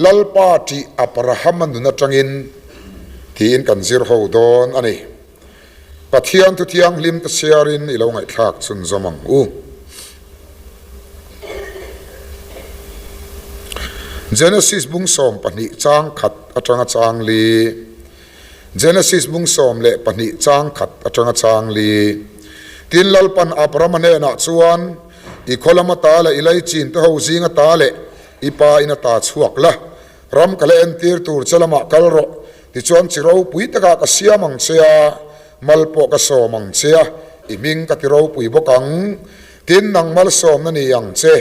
Lalpa ṭih Abrahama nun aṭangin tiin kan zir ho dawn a ni. Pathian thu thianghlim te chhiarin i lo ngaihthlak chhunzawm ang u. Genesis bung 12 chang khat aṭanga chang li Genesis bung 12 chang khat aṭanga chang li Tin Lalpan Abrahama hnenah chuan, I khaw lama ta leh i laichin te ho zinga ta leh I pa in a ta chhuak la, ram ka la entir tur che lamah kal rawh, tichuan chi ropui takah ka siam ang che a, mal pawh ka sawm ang che a, i hming ka ti ropui bawk ang. Tin, nang malsawmna ni ang che.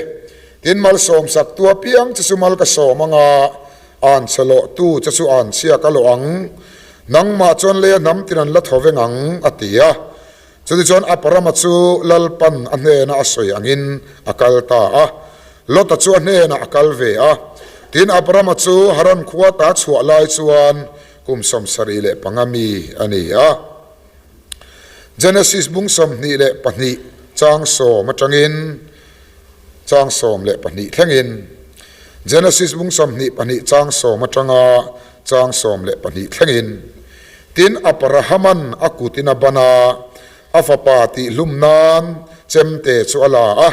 Tin, malsawm sak tu apiang che chu mal ka sawm ang a, anchhe lawh tu che chu anchhia ka lawh ang. Nangmah chuan leia hnam tin an la tho veng ang, a ti a. Chutichuan Abrahama chu Lalpan a hnena a sawi angin a kal ta a. Lota chu a hnenah a kal ve a. Tin, Abrahama chu Haran khua ta chhuah lai chuan kum 75 mi a ni a. Genesis bung 22 chang sawm atangin chang 12 thlengin Genesis bung 22 chang sawm atanga chang 12 thlengin Tin, Abrahaman a kutin a ban a, a fapa tihhlum nan chemte chu a la a.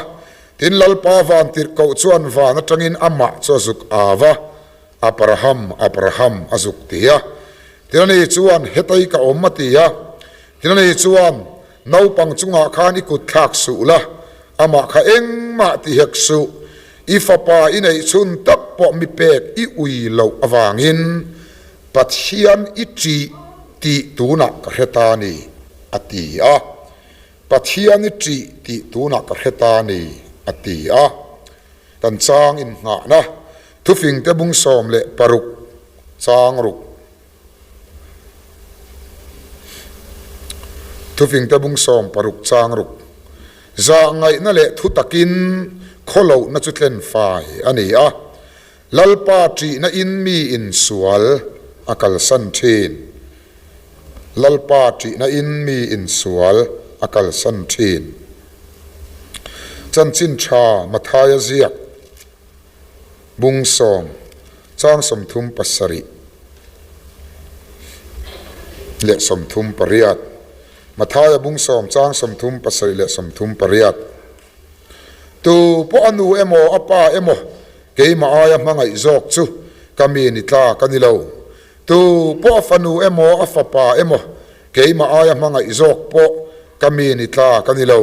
Tin, Lalpa van tirhkoh chuan van atangin amah chu a zuk au a, Abraham, Abraham, a zuk ti a. Tin, ani chuan, Hetei ka awm, a ti a. Tin, ani chuan, Naupang chungah khan i kut thlak suh la, amah kha engmah ti hek suh. I fapa i neih chhun tak pawh mi pek i ui loh avangin Pathian i ṭih tih tunah ka hre ta ni, a ti a. Pathian i ṭih tih tunah ka hre ta ni, a ti a. Kan chang innghahna thufingte bung 16 chang ruk. Thufingte bung 60 chang ruk. Zah ngaihna leh thu takin khawlohna chu tlen fai a ni a. Lalpa ṭihna in mi in sual a kalsan ṭhin. Lalpa ṭihna in mi in sual a kalsan ṭhin. Chanchin ṭha Mathaia ziak bung sawm chang 37 leh 38 Mathaia bung sawm chang 37 leh 38. Tu pawh a nu emaw a pa emaw keimah aia hmangaih zawk chu ka mi ni tlak a ni lo. Tu pawh a fanu emaw a fapa emaw keimah aia hmangaih zawk pawh ka mi ni tlak a ni lo.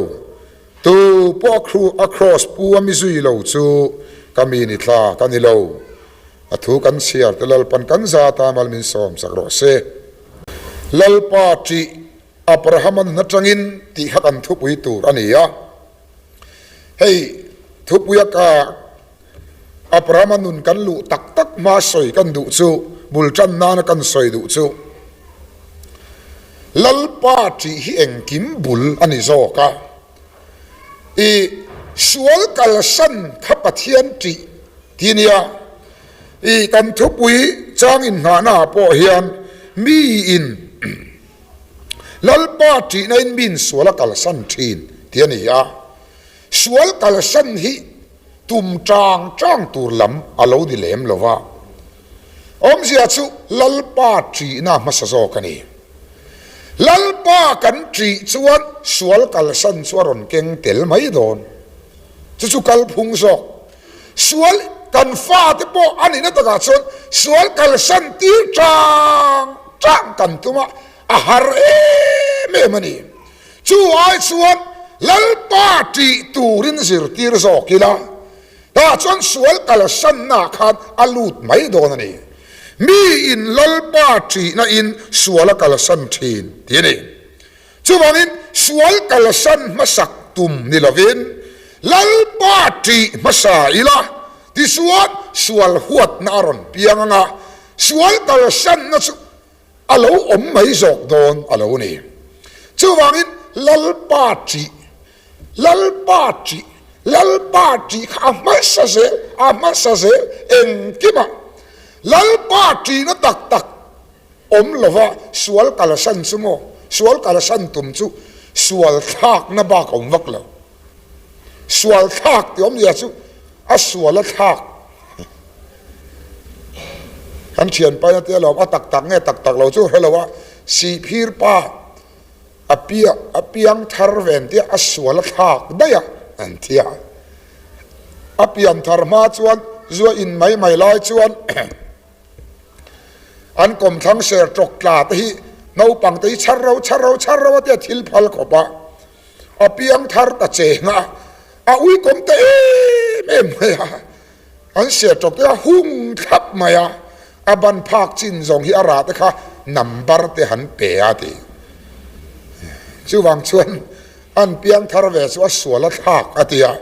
Tu pawh a khru a kraws pu a mi zui lo chu ka mi ni tlak a ni lo. A thu kan chhiar te Lalpan kan zat a mal min sawm sak rawh se. Lalpa ṭih Abrahama nun atangin tih kha kan thupui tur a ni a. Hei thupuia ka Abrahama nun kan luh tak tak hma sawi kan duh chu, bul tan nana kan sawi duh chu, Lalpa tih hi engkim bul a ni zawk a. I sual kalsan kha Pathian tih ti nia. I kan thupui chang inngahna ah pawh hian miin Lalpa ṭihna in miin sual a kalsan ṭhin tih a ni a. Sual kalsan hi tum ṭang ṭang tur lam a lo ni lem lo va. Awmzia chu Lalpa ṭihna hmasa zawk a ni. Lalpa kan ṭih chuan sual kalsan chu a rawn keng tel mai dawn. Chu chu kalphung zawk. Sual kan fate pawh a nihna takah chuan sual kalsan tir chang chang kan tum a, a har em em a ni. Chu ai chuan Lalpa tih turin zirtir zawk ila, tah chuan sual kalsannaah khan a lut mai dawn a ni. Mi in Lalpa tihna in sual a kalsan thin tih a ni. Chuvangin sual kalsan hmasak tum ni lovin Lalpa ṭih hmasa ila, tichuan sual huatna a rawn piang ang a, sual kalsanna chu a lo awm mai zawk dawn a lo ni. Chuvangin Lalpa ṭih, Lalpa ṭih, Lalpa ṭih kha a hmasa zel, a hmasa zel engkimah Lalpa ṭihna tak tak Awm lova sual kalsan chu maw? Sual kalsan tum chu sual thlakna bak a awm vak lo. Sual thlak tih awmzia chu a sual a thlak. Kan thianpa in a tia lawm, a tak tak nge tak tak lo chu hre lo a, Sihphir pa a piang a piang thar ve an tia, a sual a thlak daih a an tia. A pian thar hma chuan zua in mai mai lai chuan an kawmthlang ser tawk tla te hi naupang te hi chhar ro chhar ro chhar ro a tia thil phal khawp a, a piang thar ta cheng a, a uikawm ta em em mai a. An ser tawp te a hung thlap mai a, a ban phak chin zawng hi a rah te kha number te han pe a ti. Chuvang chuan an piang thar ve chu a sual a thlak a ti a.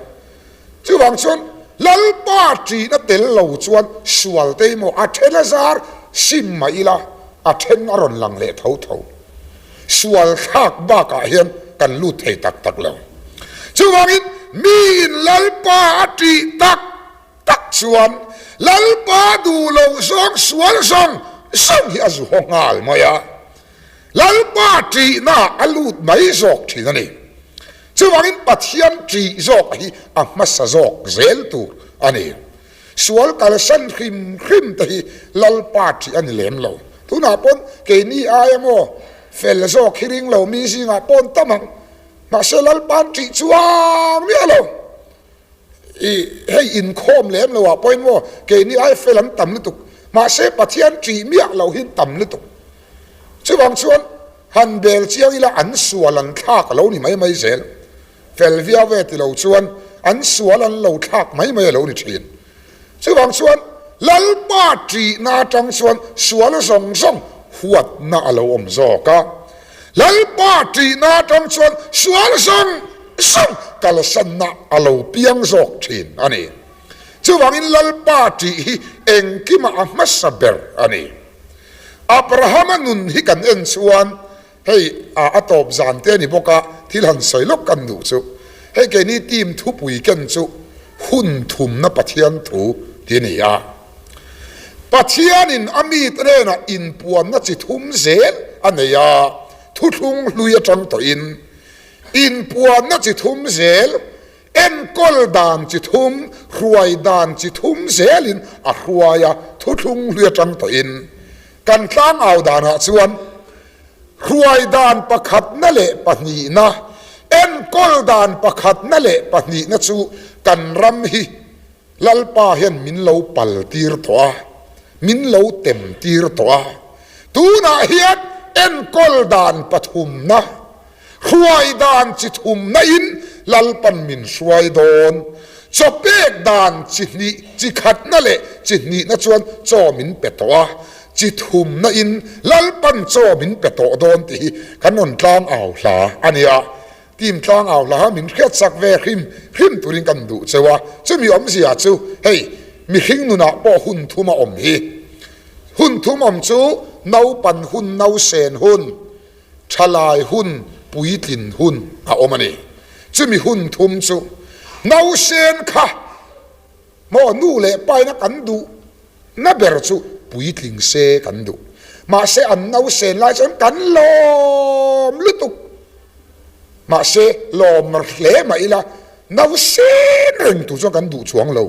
Chuvang chuan Lalpa ṭihna tel lo chuan sual te emaw a then a zar sim mah ila a then a rawn lang leh tho tho. Sual thlak bakah hian kan lut thei tak tak lo. Chuvangin miin Lalpa a ṭih tak tak chuan Lalpa duh loh zawng sual zawng zawng hi a zu haw nghal mai a, Lalpa ṭihnaah a lut mai zawk ṭhin a ni. Chuvangin Pathian ṭih zawk hi a hmasa zawk zel tur a ni. Sual kalsan hrim hrim te hi Lalpa ṭih a ni lem lo. Tunah pawn keini aia maw fel zawk hi ring lo mi zingah pawn tam ang. Mahse Lalpa'n ṭih chuang miah lo. I hei inkhawm lem lo ah pawhin maw keini aia fel an tam lutuk. Mahse Pathian ṭih miah lo hi tam lutuk. Chuvang chuan han bel chiang ila an sual an thlak a lo ni mai mai zel. Fel viau ve ti lo chuan an sual an lo thlak mai mai a lo ni thin. Chuvang chuan Lalpa ṭihna atang chuan sual zawng zawng huatna a lo awm zawk a. Lalpa ṭihna atang chuan sual zawng zawng kalsanna a lo piang zawk thin a ni. Chuvangin Lalpa ṭih hi engkimah a hmasa ber a ni. Abrahama nun hi kan en chuan Hei a a tawp zan te a ni bawk a, thil han sawi lawk kan duh chu. Hei keini team thupui ken chu hun thumna Pathian thu ti a ni a. Pathianin a mite hnenah inpuanna chi thum zel a nei a, thuthlung hlui atang tawhin inpuanna chi thum zel, enkawl dan chi thum, hruai dan chi thum zelin a hruai a, thuthlung hlui atang tawhin kan tlangau danah chuan Hruai dan pakhatna leh pahnihna, enkawl dan pakhatna leh pahnihna chu kan ram hi Lalpa hian min lo pal tir tawh a, min lo tem tir tawh a. Tunah hian enkawl dan pathumna, hruai dan chi thumna in Lalpan min hruai dawn. Chaw pek dan chi hnih, chi khatna leh chi hnihna chuan chaw min pe tawh a. Chi thumna in Lalpan chaw min pe tawh dawn tih hi kan rawn tlang au hla a nia. Team tlang au hla kha min hriat sak ve hrim hrim turin kan duh cheu a. Chumi awmzia chu hei mihring nunah pawh hun thum a awm hi. Hun thum awm chu naupan hun, nausen hun, thalai hun, puitlin hun a awm a ni. Chumi hun thum chu nausen kha Maw nu leh paina kan duh na ber chu puitling se kan duh. Mahse an nausen lai chuan kan lawm lutuk. Mahse lawm hle mah ila nausen reng tur chuan kan duh chuang lo.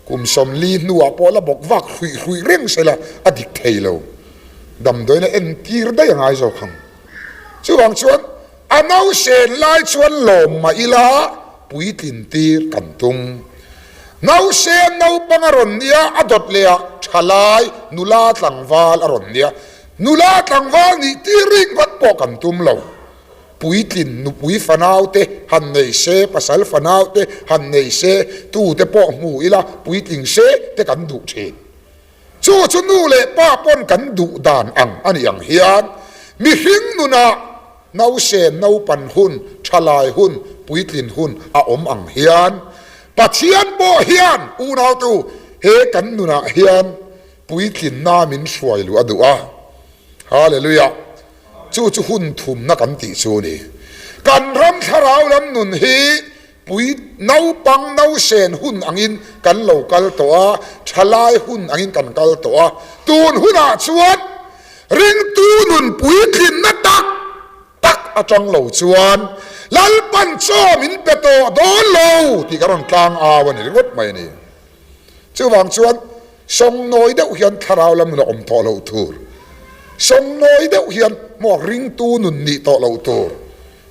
Kum 40 hnuah pawh la bawk vak hruih hruih reng sela a dik thei lo. Damdawiin a entir daih a ngai zawk ang. Chuvang chuan A nausen lai chuan lawm mah ila puitlin tir kan tum. Nausen naupang a rawn nia, a dawt leh ah thalai nula tlangval a rawn nia. Nula tlangval nih tir ringawt pawh kan tum lo. Puitlin nupui fanau te han nei se, pasal fanau te han nei se, tute pawh hmu ila puitling se te kan duh thin. Chu chu nu leh pa pawn kan duh dan ang a nih ang hian mihring nunah nausen naupan hun, thalai hun, puitlin hun a awm ang hian Pathian pawh hian unautu he kan nunah hian puitlinna min hruai luh a duh a. Hallelujah! Chu chu hun thumna kan tih chu a ni. Kan ram thlarau lam nun hi Pui naupang nausen hun angin kan lo kal tawh a, thalai hun angin kan kal tawh a. Tun hunah chuan ringtu nun puitlinna tak tak atang lo chuan Lalpan chaw min pe tawh dawn lo tih kan rawn tlang au a ni ringawt mai a ni. Chuvang chuan. Sawngnawi deuh hian thlarau lam nun a awm tawh loh tur. Sawngnawi deuh hian hmuak ringtu nun nih tawh loh tur,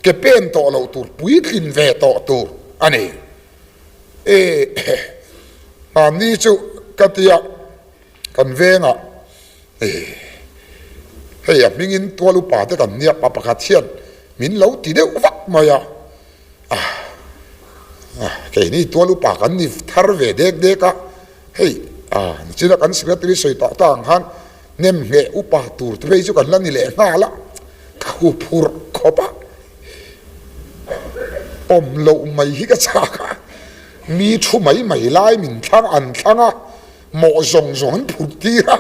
ke pen tawh loh tur, puitlin ve tawh tur a ni. E hmanni chu ka tia kan vengah e hei a hmingin tual upa te kan nia pa pakhat hian min lo ti deuh vak mai a, ah keini tual upa kan ni thar ve dek dek a. Hei a nichina kan secretary sawi tah ta ang khan nemngheh upa tur te phei chu kan la ni leh nghal a, ka hu phurh khawp a, awm loh mai hi ka chak a, mi thu mai mai lai min thlang an thlang a, mawh zawng zawng an phurh tir a,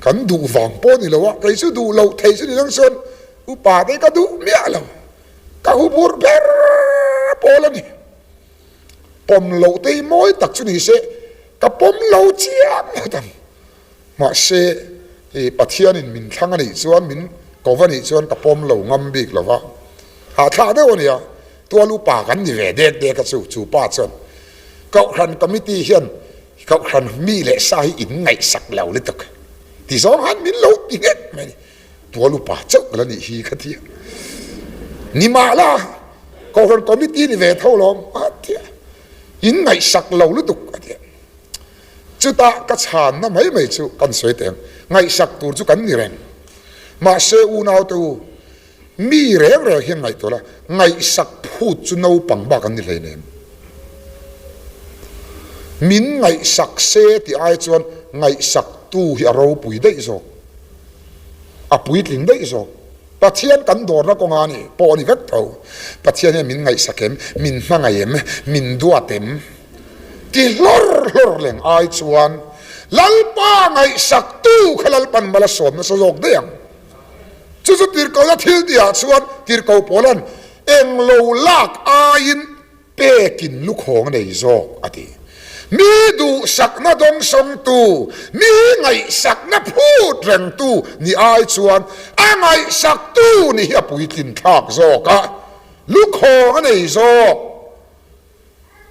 kan duh vang pawh ni lo a, kei chu duh loh thei chu ni lang chuan upa te ka duh miah lo, ka hu phurh ber pawl a ni. Pawm loh te hi mawi tak chu ni se, ka pawm lo chiang ngawt ang. Mahse, i Pathianin min thlang a nih chuan, min ko va nih chuan ka pawm lo ngam bik lo va. Hahthlak deuh a nia, tual upa kan ni ve dek dek a chu, chu pa chuan Kohhran Committee hian Kohhran mi leh sa hi in ngaihsak lo lutuk ti zawng han min lo ti nghek mai a ni. Tual upa chauh ka la nih hi ka ti a, ni mah la Kohhran Committee ni ve tho lawm a ti a, in ngaihsak lo lutuk a ti a. Chutah ka chhanna mai mai chu kan sawi teh ang, ngaihsak tur chu kan ni reng. Mahse unaute u, mi reng reng hian ngaihtuah la, ngaihsak phut chu naupang bak an ni hleinem. Min ngaihsak se tih ai chuan ngaihsaktu hi a ropui daih zawk. A puitling daih zawk. Pathian kan dawrna kawnga ni pawh a ni vek tho. Pathian hian min ngaihsak em, min hmangaih em, min duat em ti hlawr hlawr leng ai chuan Lalpa ngaihsaktu kha Lalpan mal a sawm nasa zawk daih ang. Chu chu tirhkohna thil tihah chuan tirhkoh pawlan englo lak aiin Pekin lukhawng a nei zawk, a ti. Mi duhsakna dawngsawngtu, mi ngaihsakna phut rengtu ni ai chuan a ngaihsaktu ni hi a puitlin thlak zawk a, lukhawng a nei zawk.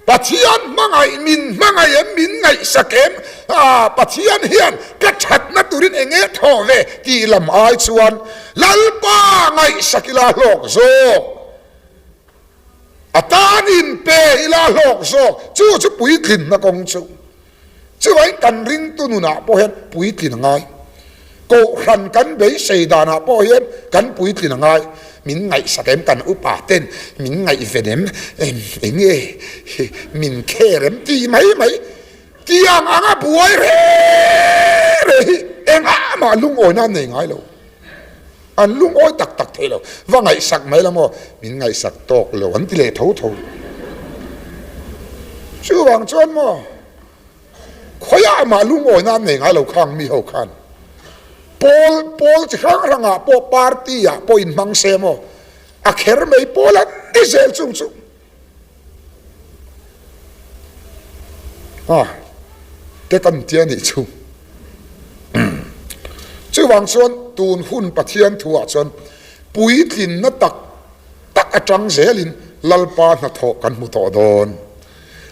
Pathian hmangaih, min hmangaih em, min ngaihsak em? Aa, Pathian hian ka thatna turin eng nge thawh ve tih lam ai chuan Lalpa ngaihsak ila hlawk zawk. A tan in pe ila hlawk zawk, chu chu puitlinna kawng chu. Chuvangin kan ringtu nunah pawh hian puitlin a ngai. Kohhran kan beisei danah pawh hian kan puitlin a ngai. Min ngaihsak em kan upa ten min ngaihven em, eng nge min care em tih mai mai tiang anga buai reh reh hi engah mah lungawina an nei ngai lo. An lungawi tak tak thei lo. Va ngaihsak mai la maw? Min ngaihsak tawk lo an ti leh tho tho. Chuvang chuan maw, khawiah mah lungawina an nei ngai lo khang mi ho khan. Pawl pawl chi hrang hrangah pawh party ah pawh inhmang se maw, a kher mai pawl an ni zel chung chu. A te kan tia nih chu. Chuvang chuan tun hun Pathian thuah chuan puitlinna tak tak atang zelin Lalpa hnathawh kan hmu tawh dawn.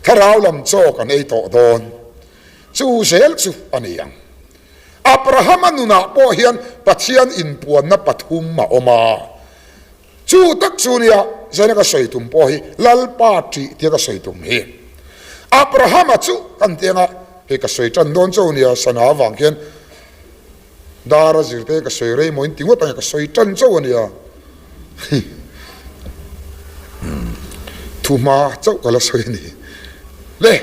Thlarau lam chaw kan ei tawh dawn. Chu zel chu a ni ang. Abrahama nunah pawh hian Pathian inpuanna pathum a awm a. Chu tak chu nia zaina ka sawi tum pawh hi Lalpa ṭih tia ka sawi tum hi. Abrahama chu kan ti anga hei ka sawi ṭan dawn chauh nia sana avang khian dar a zir te ka sawi rei maw in ti ngawt ang e ka sawi ṭan chauh ania. Thuhma chauh ka la sawi a ni. Le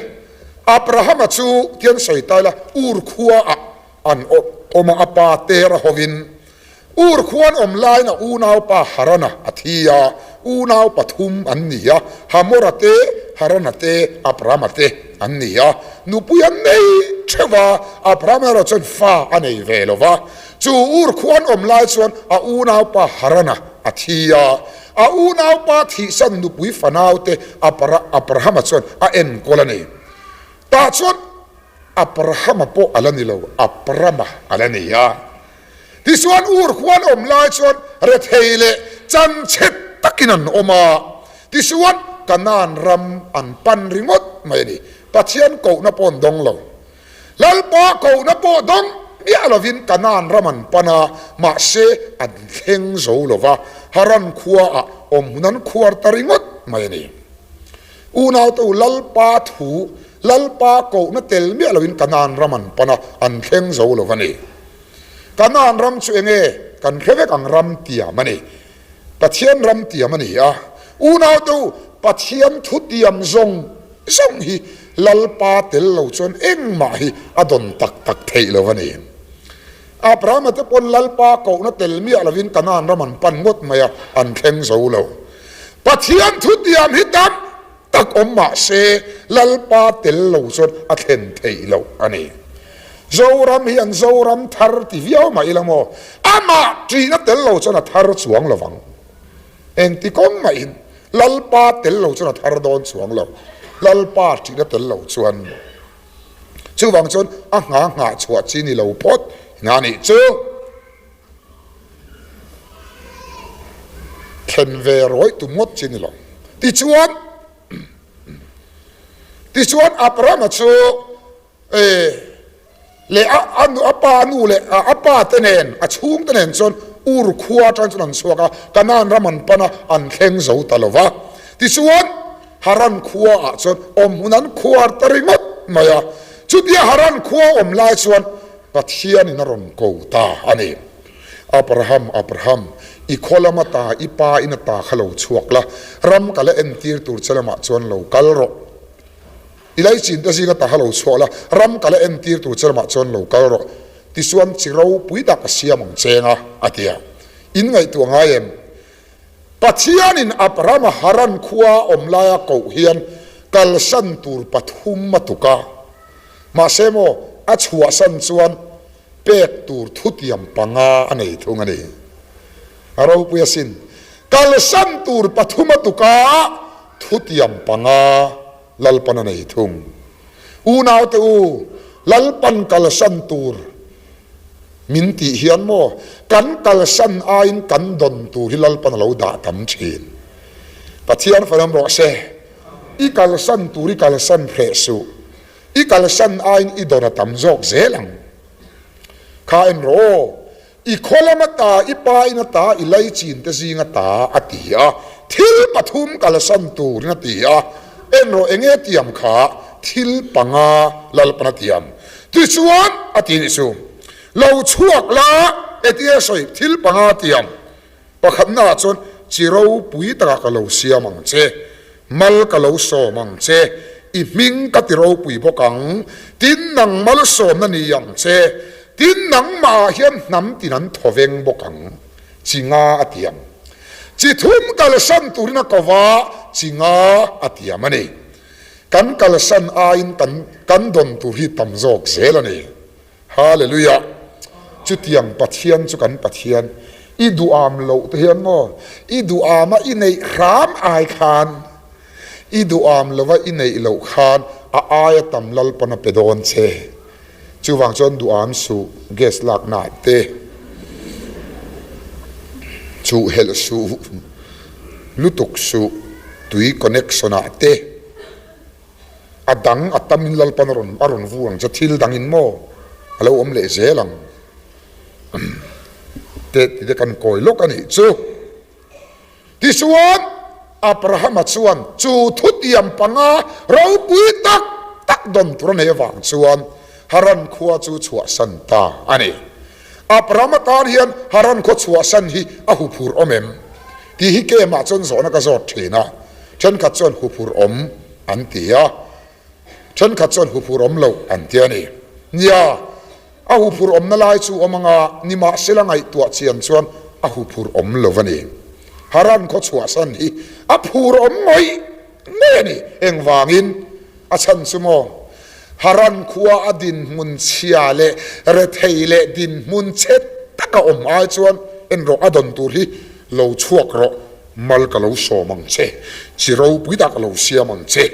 Abrahama chu tian sawi ta ila Ur khua ah an awm a, a pa Tera hovin Ur khuan awm laiin a unaupa Harana a thi a, unau pathum an ni a, Hamora te, Harana te, Abrama te an ni a. Nupui an nei theuh a, Abrama erawh chuan fa a nei ve lo va. Chu Ur khuan awm lai chuan a unaupa Harana a thi a, a unaupa thihsan nupui fanaute Abrahama chuan a enkawl a ni. Tah chuan Abrahama pawh a la ni lo, Abrama a la ni a. Tichuan Ur khuan awm lai chuan rethei leh chanchhe takin an awm a, tichuan Kanaan ram an pan ringawt mai a ni. Pathian kohna pawh an dawng lo. Lalpa kohna pawh dawng miah lovin Kanaan ram an pan a, mahse an thleng zo lo va, Haran khuaah awm hun an khuar ta ringawt mai a ni. Unaute u, Lalpa thu, Lalpa kohna tel miah lovin Kanaan ram an pan a, an thleng zo lo va ni. Kanaan ram chu enge kan hre vek ang ram tiam a ni. Pathian ram tiam a ni a. Unaute u, Pathian thu tiam zawng zawng hi Lalpa tel lo chuan engmah hi a dawn tak tak theih lo a ni. Abrahama te pawn Lalpa kohna tel miah lovin Kanaan ram an pan ngawt mai a, an thleng zo lo. Pathian thu tiam hi tam tak awm mah se Lalpa tel lo chuan a thlen theih loh a ni. Zoram hi an Zoram thar ti viau mah ila maw, amah ṭihna tel lo chuan a thar chuang lo vang. Engti kawng mahin Lalpa tel lo chuan a thar dawn chuang lo, Lalpa ṭihna tel lo chuan. Chuvang chuan a ngha nghah chhuah chi ni lo phawt hna nih chu. Thlen ve rawih tum ngawt chi ni lo. Tichuan, tichuan Abrahama chu e leh a a nu a pa nu leh a pa te nen a chhung te nen chuan Ur khua atang chuan an chhuak a, Kanaan ram an pan a, an thleng zo ta lo va. Tichuan Haran khua ah chuan awm hmun an khuar ta ringawt mai a. Chutia Haran khua awm lai chuan Pathianin a rawn ko ta a ni. Abraham, Abraham, i khaw lam ata i pa in ata kha lo chhuak la, ram ka la entir tur che lamah chuan lo kal rawh. I laichin te zing ata kha lo chhuak la, ram ka la entir tur che lamah chuan lo kal rawh. Tichuan chi ropui tak a siam ang cheng a, a ti a. In ngaihtuah ngai em? Pathianin Abrahama Haran khua awm laia koh hian kalsan tur pathum a tuk a. Mahse maw, a chhuahsan chuan pek tur thutiam panga a nei thung a ni. A ropui asin, kalsan tur pathum a tuk a, thutiam panga Lalpan a nei thung. Unaute u, Lalpan kalsan tur min tih hian maw, kan kalsan aiin kan dawn tur hi Lalpan a lo dah tam thin. Pathian fanam rawh se. I kalsan tur i kalsan hreh suh. I kalsan aiin i dawn a tam zawk zel ang. Kha en rawh aw, i khaw lam ata, i pa in ata, i laichin te zing ata a ti a. Thil pathum kalsan turin a ti a. En rawh enge tiam kha thil panga Lalpan a tiam. Tichuan a ti nih chu, Lo chhuak la, etia sawi thil panga tiam. Pakhatnaah chuan chi ropui takah ka lo siam ang che, mal ka lo sawm ang che, i hming ka ti ropui bawk ang, tin nang malsawmna ni ang che, tin nangmahah hian hnam tin an thaw veng bawk ang, chi nga a tiam. Chi thum kalsan turin a ko va, chi nga a tiam a ni. Kan kalsan aiin kan kan dawn tur hi tam zawk zel a ni. Hallelujah! Chutiang Pathian chu kan Pathian. I duham loh te hian maw? I duhama i neih hram ai khan, i duham lova i neih loh khan a aia tam Lalpan a pe dawn che. Chuvang chuan duham suh, gas lakna te chuh helh suh, lutuk suh, tui connection ah te. A dang a tamin Lalpan a rawn a rawn vur ang che, thil dangin maw a lo awm leh zel ang te ti te kan kawi lawk a nih chu. Tichuan Abrahama chuan chu thutiam panga ropui tak tak dawn tur a nei avang chuan Haran khua chu chhuahsan ta a ni. Abrahama tan hian Haran khua chhuahsan hi a huphur awm em? Tih hi kemah chuan zawhna ka zawt thin a, thenkhat chuan huphur awm an ti a, thenkhat chuan huphur awm loh an ti a ni. Nia, a huphur awmna lai chu awm anga nimahsela ngaihtuah chian chuan a huphur awm lo a ni. Haran khaw chhuahsan hi a phur awm ngawih ngawih a ni. Engvangin? A chhan chu maw? Haran khua a dinhmun chhia leh rethei leh dinhmun chhe taka awm ai chuan en rawh a dawn tur hi lo chhuak rawh, mal ka lo sawm ang che, chi ropui dah ka lo siam ang che,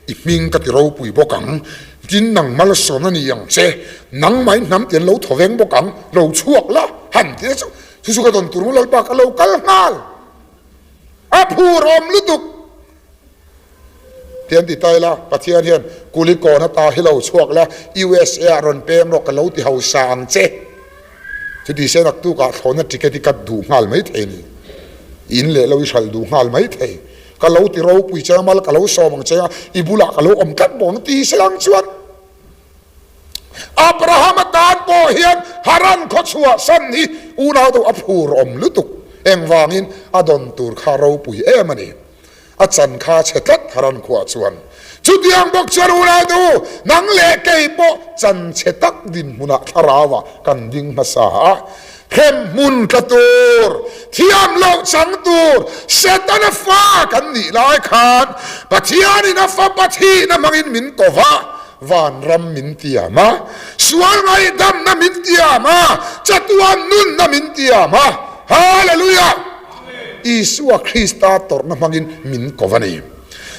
i hming ka ti ropui bawk ang, tin nang malsawmna ni ang che, nangmah in hnam tian lo thaw veng bawk ang, lo chhuak la han ti chu chu chu ka dawn tur maw Lalpa ka lo kal nghal a phur awm lutuk. Tian ti ta ila, Pathian hian Kulikawn ata hi lo chhuak la, USA ah rawn peng rawh ka lo ti hausa ang che. Chuti se naktukah thlawhna ticket i cut duh nghal mai thei ni. In leh lo i hralh duh nghal mai thei. Ka lo ti ropui che a, mal ka lo sawm ang che a, i bulah ka lo awm tlat bawk ang ti se lang chuan Abrahama tan pawh hian Haran khaw chhuahsan hi unau deuh a phur awm lutuk. Engvangin a dawn tur kha ropui em a ni. A chan kha chhe tlat Haran khuah chuan. Chutiang bawk chuan unau nu, nang leh kei pawh chan chhe tak dinhmunah thlarauah kan ding hmasa a. Hremhmun tla tur, thiam loh chang tur, Setana fa kan nih lai khan Pathianin a fapa thihna hmangin min ko va, vanram min tiam a, sual ngaihdamna min tiam a, chatuan nunna min tiam a. Hallelujah! Isua Krista tawrhna hmangin min ko va ni.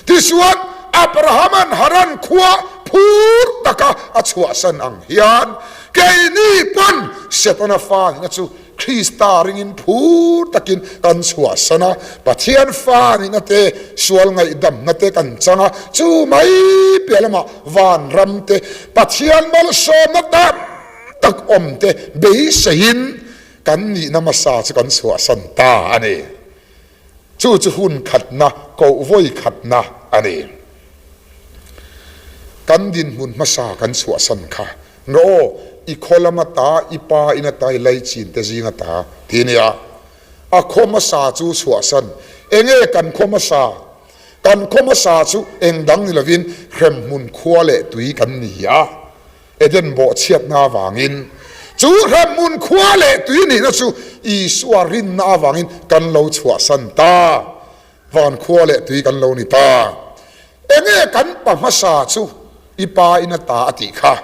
Tichuan, Abrahama'n Haran khua phur taka a chhuahsan ang hian, keini pawn Setana fa nihna chu Krista ringin phur takin kan chhuahsan a, Pathian fa nihna te, sual ngaihdamna te kan chang a, chu mai piah lamah vanram te, Pathian malsawmna tam tak awm te beiseiin Kan nihna hmasa chu kan chhuahsan ta a ni. Chu chu hun khatna, koh vawi khatna a ni. Kan dinhmun hmasa kan chhuahsan kha, Naw, i khaw lam ata, i pa in ata, i laichin te zing ata, ti nia. A khaw hmasa chu chhuahsan. Enge kan khaw hmasa? Kan khaw hmasa chu eng dang ni lovin hremhmun khua leh tui kan ni a. Eden bawhchhiatna avangin, chu hremhmun khua leh tui nihna chu Isua rinna avangin kan lo chhuahsan ta. Van khua leh tui kan lo ni ta. Enge kan pa hmasa chu i pa in a ta a tih kha?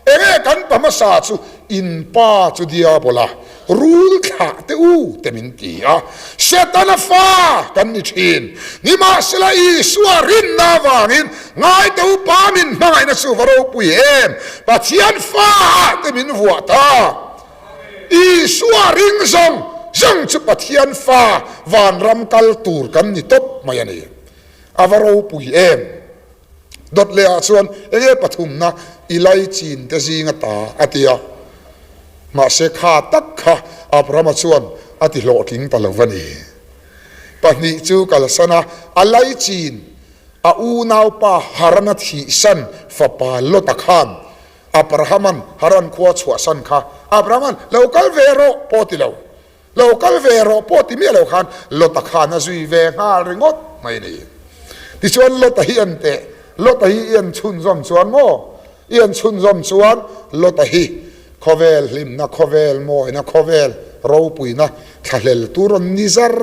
Enge kan pa hmasa chu in pa chu diabola Rul thlah teh u te min ti a, Setana fa kan ni thin. Nimahsela Isua rinna avangin ngaite upa min hmangaihna chu va ropui em! Pathian fa ah te min vuah ta. Isua ring zawng zawng chu Pathian fa vanram kal tur kan ni tawp mai a ni. A va ropui em! Dawt leh ah chuan enge pathumna i laichin te zing ata a ti a. Mahse kha tak kha Abrahama chuan a ti hlawhtling ta lo va ni. Pahnih chu kalsan a, a laichin a unaupa Harana thihsan fapa Lota khan Abrahama'n Haran khua chhuahsan kha Abrahama'n lo kal ve rawh pawh ti lo. Lo kal ve rawh pawh ti miah lo khan Lota khan a zui ve nghal ringawt mai a ni. Tichuan Lota hi en teh, Lota hi i en chhunzawm chuan maw? I en chhunzawm chuan Lota hi khawvel hlimna, khawvel mawina, khawvel ropuina thlahlel tur rawn ni zar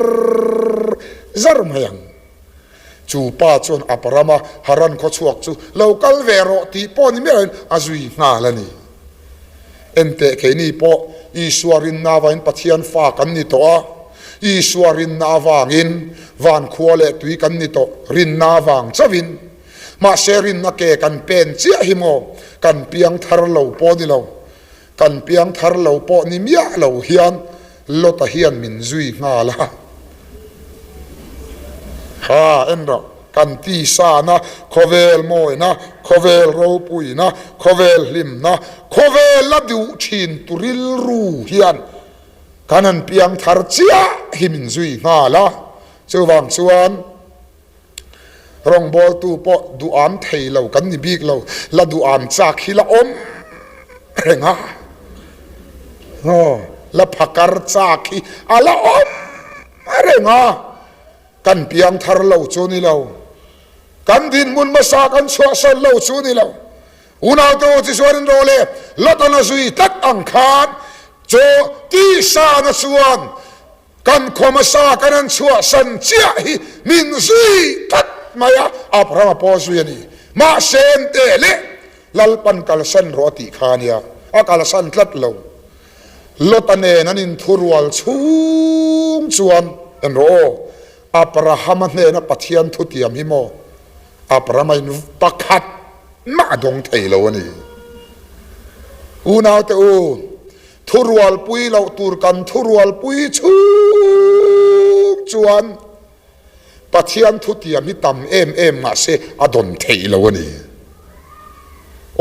zar mai ang. Chu pa chuan Abrahama Haran khawchhuak chu lo kal ve rawh tih pawh ni miah loin a zui nghal a ni. Enteh keini pawh Isua rinna avangin Pathian fa kan ni tawh a, Isua rinna avangin van khua leh tui kan ni tawh rinna avang chauhin. Mahse rinna ke kan pen chiah hi maw kan piang thar lo pawh ni lo. Kan piang thar lo pawh ni miah lo hian Lota hian min zui nghal a. Ha, en rawh, kan tisana, khawvel mawina, khawvel ropuina, khawvel hlimna, khawvel la duh thin tu rilru hian kan han piang thar chiah hi min zui nghal a. Chuvang chuan. Rawngbawltu pawh duham thei lo kan ni bik lo, la duham chak hi la awm reng a, la phakar chak hi a la awm reng a, kan piang thar lo chu ni lo, kan dinhmun hmasa kan chhuahsan lo chu ni lo. Unaute u tichuan in rawh le, Lotana zui tlat ang khan chaw tisana chuan Kan khaw hmasa kan an chhuahsan chiah hi min zui tlat mai a, Abrahama pawh a zui a ni. Mahse en teh le, Lalpan kalsan rawh a tih kha a nia, a kalsan tlat lo. Lota nen an inthurual chhung chuan en rawh aw, Abrahama hnena Pathian thutiam hi maw? Abrahama in pakhat mah a dawng thei lo a ni. Unaute u, Thurualpui loh tur kan thurualpui chhung chuan. Pathian thutiam hi tam em em mahse a dawn theih lo a ni.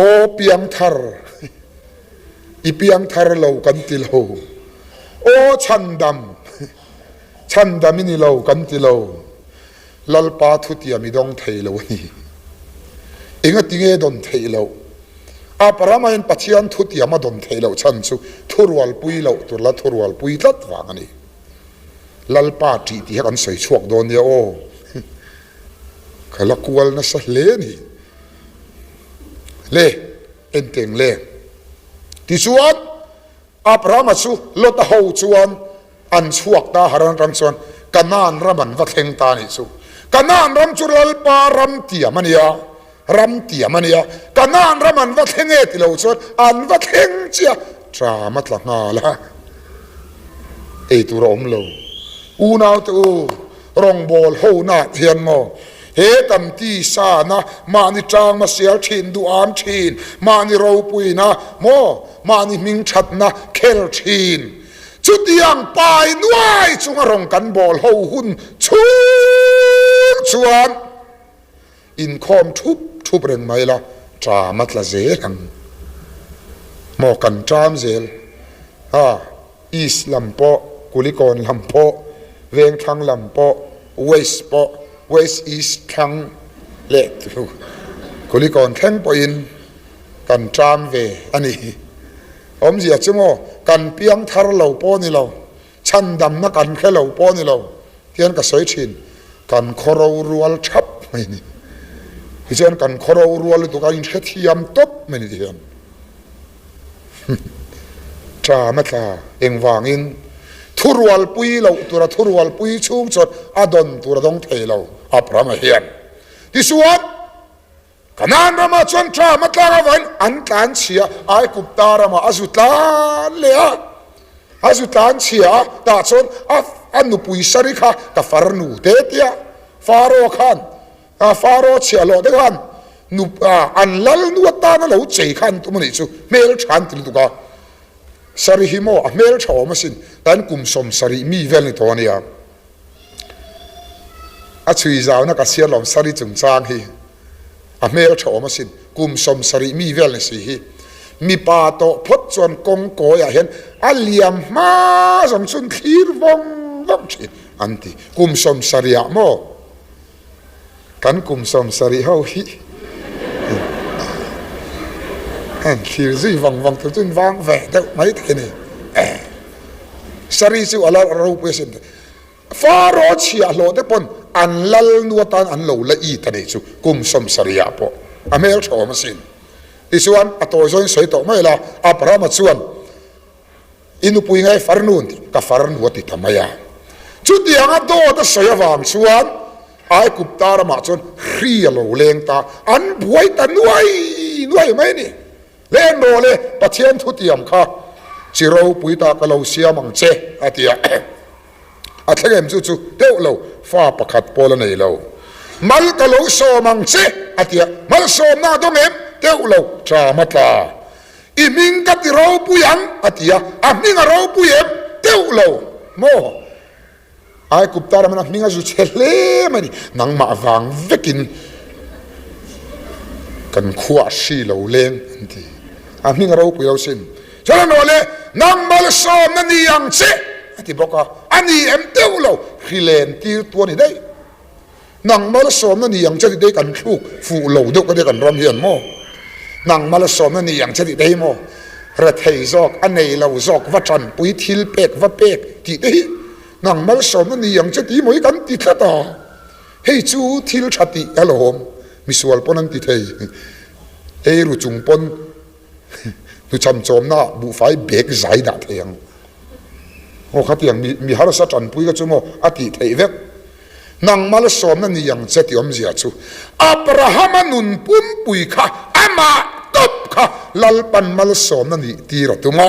Aw piangthar, i piangthar lo kan ti lo. Aw chhandam, chhandam i ni lo kan ti lo. Lalpa thutiam i dawng thei lo a ni. Engatinge dawn theih loh? Abrahama hian Pathian thutiam a dawn theih loh chhan chu thurualpui loh tur la thurualpui tlat vang a ni. Lalpa ṭih tih kha kan sawi chhuak dawn nia aw. Ka la kual nasa hle a ni. Le, enteng le. Tichuan, Abrahama chu Lota ho chuan an chhuak ta, Haran ram chuan Kanaan ram an va thleng ta a nih chu. Kanaan ram chu Lalpa ram tiam a nia, ram tiam a nia. Kanaan ram an va thleng e ti lo chuan an va thleng chiah, ṭam a tla nghal a, ei tur a awm lo. Unaute u, rawngbâwl hona hian maw he kan tisana mahni ṭangma sial ṭhin duham ṭhin, mahni ropuina maw mahni hming ṭhatna khel ṭhin. Chutiang pai nuai chunga rawn kan bawl ho hun chhung chuan inkhawm thup thup reng mai la, ṭam a tla zel ang maw kan ṭam zel a, East lam pawh, Kulikawn lam pawh, Vengthlang lam pawh, West pawh, West East thlang leh Kulikawn thleng pawhin kan ṭam ve a ni. Awmzia chu maw, kan piang thar lo pawh ni lo, chhandamna kan hre lo pawh ni lo hian ka sawi thin, kan khaw rorual thap mai ni. Tichuan kan khaw rorual lutuk a inhrethiam tawp mai ni ti hian ṭam a tla. Engvangin thurualpui loh tura thurualpui chhung chuan a dawn tur a dawng thei lo Abrahama hian. Tichuan. Kanaan ramah chuan ṭam a tlak avangin an tlan chhia a, Aigupta ramah a zu tlan leh a, a zu tlan chhia a, tah chuan a a nupui Sari kha ka farnu te tia Faro khan a Faro chhiahhlawh te khan nu an lalnu atana lo chei kha an tum a nih chu, hmelṭha an ti lutuk a, Sari hi maw a hmelṭha awm asin, tan kum 70 mi vel ni tawh a nia. A chhui zauna ka siar lawm sari chungchang hi a hmel tha awm asin, kum 70 mi vel ni si hi mipa tawh phawt chuan kawng kawiah hian a liam hma zawng chun thlir vawng vawng thin an ti. Kum 70 ah maw kan kum 70 ho hi an thlir zui vang vang tur chuan vang ve deuh mai thei a ni. Sari chu a la ropui asin. Faro chhiahhlawh te pawn an lal nu atan an lo la it a nih chu kum 70 ah pawh a hmel tha awm asin. Tichuan a tawi zawin sawi tawh mai la, Abrahama chuan i nupui ngai farnu an ti, ka farnu a ti ta mai a. Chutianga dawt a sawi avang chuan Aigupta ramah chuan hri a lo leng ta, an buai ta nuai nuai mai a ni. Len rawh le, Pathian thutiam kha chi ropui ta ka lo siam ang che, a ti a. A thleng em chu chu deuh lo, fa pakhat pawl a nei lo. Mal ka lo sawm ang che, a ti a. Malsawmna a dawng em? Deuh lo, ṭam a tla. I hming ka ti ropui ang, a ti a. A hming a ropui em? Deuh lo, maw? Aigupta ramah a hming a zu chhe hle mai a ni. Nangmah vang vekin kan khuah hri lo leng an ti. A hming a ropui lo sin. Chuan a nawh leh, Nang malsawmna ni ang che a ti bawk a. A ni em deuh lo, hri len tir tu a ni daih. Nang malsawmna ni ang che tih te hi kan thluk fuh lo deuh ka nia kan ram hian maw? Nang malsawmna ni ang che tih te hi maw? Rethei zawk, a nei lo zawk va tanpui thil pek va pek tih te hi nang malsawmna ni ang che tih maw hi kan ti tlat a. Hei chu thil tha tih a lawm, misual pawn an ti thei. Eiru chung pawn Hnuchham chawmna buhfai bag zai dah thei ang. Aw khatiang mi mi harsa tanpui kha chu maw a tih theih vek. Nang malsawmna ni ang che tih awmzia chu Abrahama nun pumpui kha amah tawp kha Lalpan malsawmna nih tir a tum a.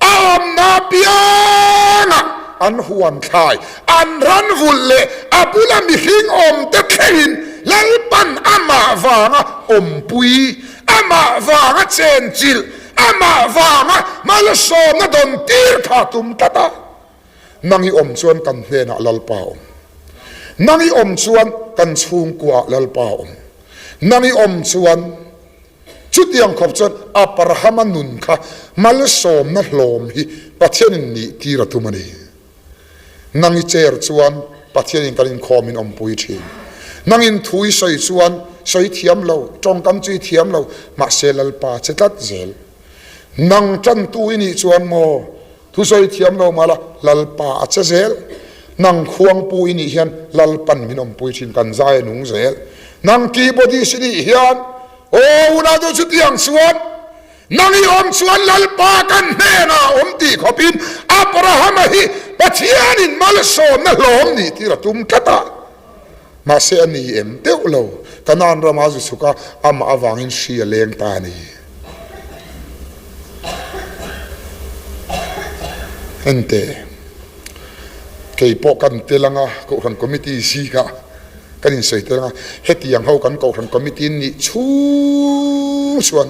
A awmna piangah an huan thlai, an ran vulh leh a bula mihring awmte thlengin Lalpan amah vanga awmpui, amah vanga chenchilh, amah vanga malsawmna dawn tir kha a tum tlat a. Nang i awm chuan kan hnenah Lalpa a awm. Nang i awm chuan kan chhungkuaah Lalpa a awm. Nang i awm chuan chutiang khawp chuan Abrahama nun kha malsawmna hlawm hi Pathianin nih tir a tum a ni. Nang i chair chuan Pathianin kan inkhawm in awmpui thin. Nangin thu i sawi chuan sawi thiam lo, tawngkam chu i thiam lo, mahse Lalpa che tlat zel. Nang tantu i nih chuan maw thu sawi thiam lo mah la Lalpa a che zel. Nang khuangpu i nih hian Lalpan min awmpui thin, kan zai a nung zel. Nang keyboardist i nih hian aw unau chutiang chuan Nang i awm chuan Lalpa kan hnenah a awm tih khawpin Abrahama hi Pathianin malsawmna hlawm nih tir a tum tlat a. Mahse a ni em deuh lo, Kanaan rama zu chhuk a, amah avangin hri a leng ta a ni. Enteh, kei pawh kan tel anga Kohhran Committee zingah kan insawi tel anga hetiang ho kan Kohhran Committee nih chhung chuan,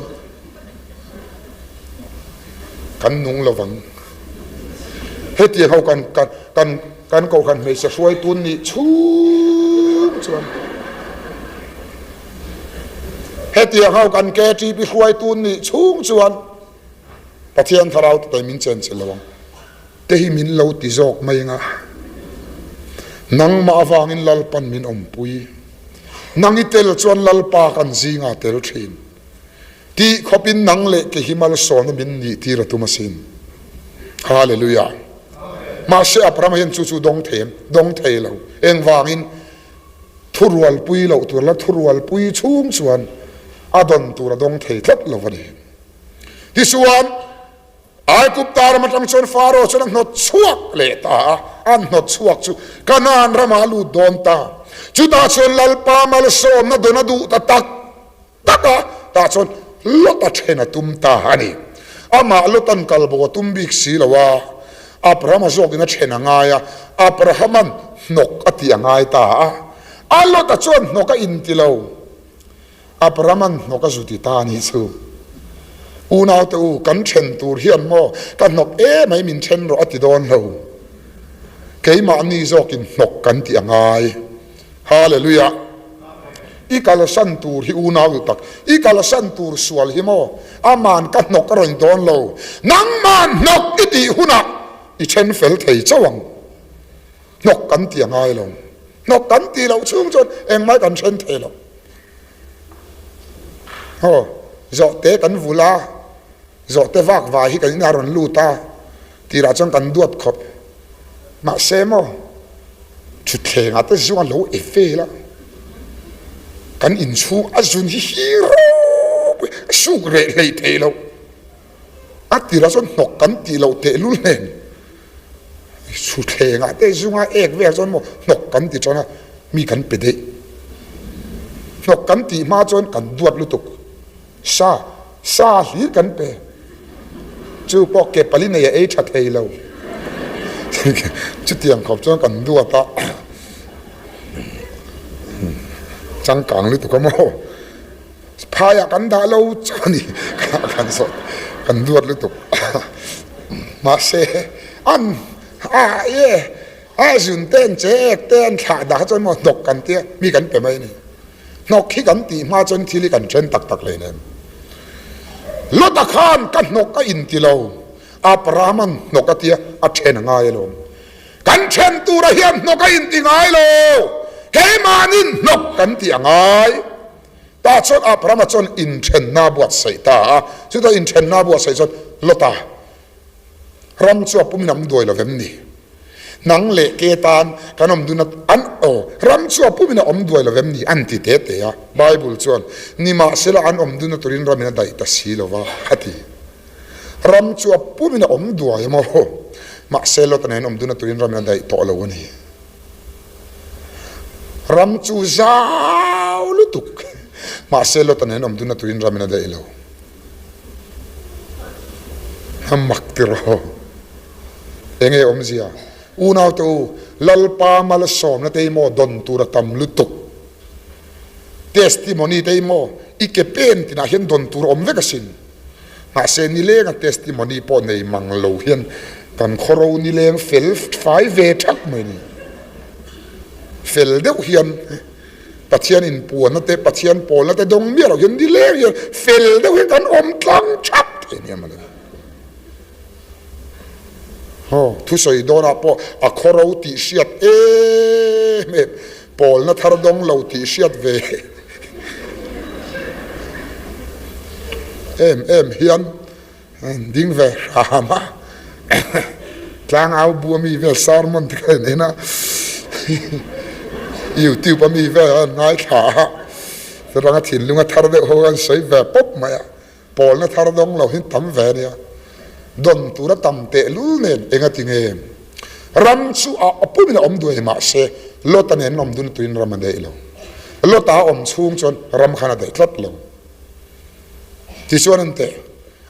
Kan nung lo vang. Hetiang ho kan kan kan kan kohhran hmeichhe hruaitu nih chhung chuan hetiang ho kan KTP hruaitu nih chhung chuan Pathian thlarau te min chenchilh lo ang. Te hi min lo ti zawk mai anga nangmah avangin Lalpan min awmpui. Nang i tel chuan Lalpa kan zingah tel thin. Tih khawpin nang leh ke hi malsawmna min nih tir a tum asin. Hallelujah. Mahse Abraham hian chu chu dawng thei em? Dawng thei lo. Engvangin? Thurualpui loh tur la thurualpui chhung chuan a dawn tur a dawng thei tlat lo a ni. Tichuan, Aigupta ram atang chuan Pharaoh chuan a hnawt chhuak leh ta a, an hnawt chhuak chu Kanaan ramah a lut dawn ta. Chutah chuan Lalpa malsawmna dawn a duh ta tak tak a, tah chuan Lota then a tum ta a ni. Amah Lotan kal bo a tum bik si lo a, Abrahama zawkin a then a ngai a, Abrahama'n hnawk a tih a ngai ta a. A Lota chuan hnawk a inti lo. Abrahama'n hnawk a zu ti ta a nih chu. Unaute u, kan then tur hian maw ka hnawk emai min then rawh a ti dawn lo. Keimahni zawkin hnawk kan tih a ngai. Hallelujah! I kalsan tur hi unau duh tak, i kalsan tur sual hi maw aman ka hnawk a rawn dawn lo, nangman hnawk i tih hunah i then fel thei chauh ang. Hnawk kan ti a ngai lo. Hnawk kan tih loh chhung chuan engmah kan then thei lo. Aw, zawhte kan vul a, zawhte vak vai hi kan inah a rawn lut a, tirah chuan kan duat khawp. Mahse maw, thutthlengah te zung a lo e vel a, kan inchhung a zun hi hi ropui a suk reh hlei thei lo. A tirah chuan hnawk kan tih loh tehlul nen thutthlengah te zunga ek vel chuan maw hnawk kan ti tan a, mi kan pe daih. Hnawk kan tih hma chuan kan duat lutuk. Sa, sa hlir kan pe. Chu pawh ke pali nei a ei tha thei lo. Chutiang khawp chuan kan duat a, changkang lutuk a maw? Phaiah kan dah lo chauh a ni. Kan zawt, kan duat lutuk. Mahse, an a e, a zun te an che ek te an thlah dah kha chuan maw hnawk kan tia mi kan pe mai a ni. Hnawk hi kan tih hma chuan thil hi kan then tak tak hleinem. Lota khan ka hnawk a inti lo, Abrahama'n hnawk a tia a then a ngai alawm. Kan then tura hian hnawk a inti ngai lo, keimahnin hnawk kan tih a ngai. Tah chuan Abrahama chuan inthenna a buatsaih ta a, chutah inthenna a buatsaih chuan Lota, Ram chu a pumin a awm duai lo vem ni? Nang leh ke tan kan awm dun a, an aw, ram chu a pumin a awm duai lo vem ni? An ti te te a. Bible chuan, Nimahsela an awm dun a turin ramin a daih ta si lo va, a ti. Ram chu a pumin a awm duai a maw? Mahse Lota nen awm dun a turin ramin a daih tawh lo a ni. Ram chu zau lutuk, mahse Lota nen awm dun a turin ramin a daih lo. A mak tiraw? Enge awmzia? Unaute u, Lalpa malsawmna te hi maw dawn tur a tam lutuk. Testimony te hi maw i ke pen tinah hian dawn tur a awm vek asin. Mahse nilenga testimony pawh nei mang lo hian kan khawro nileng fel fai ve thak mai ni. Fel deuh hian Pathian inpuanna te, Pathian pawlna te dawng miah lo hian nileng hian fel deuh hian kan awm tlang thap thei nia mawle. Aw, thusawi dawnah pawh a khawro tih hriat em em, pawlna thar dawng lo tih hriat ve em em hian an ding ve hram a, tlangau bu ami vel sermon te kha en en a, youtube ami vel an ngaithla a, chutanga thinlunga thar deuh ho an sawi ve pawp mai a. Pawlna thar dawng lo hi tam ve a nia. Dawn tura tam tehlul nen enga ti nge? Ram chu a pumin a awm duai mahse Lota nen an awm dun tuin ram a daih lo. Lota a awm chhung chuan ram khan a daih tlat lo. Tichuan an teh,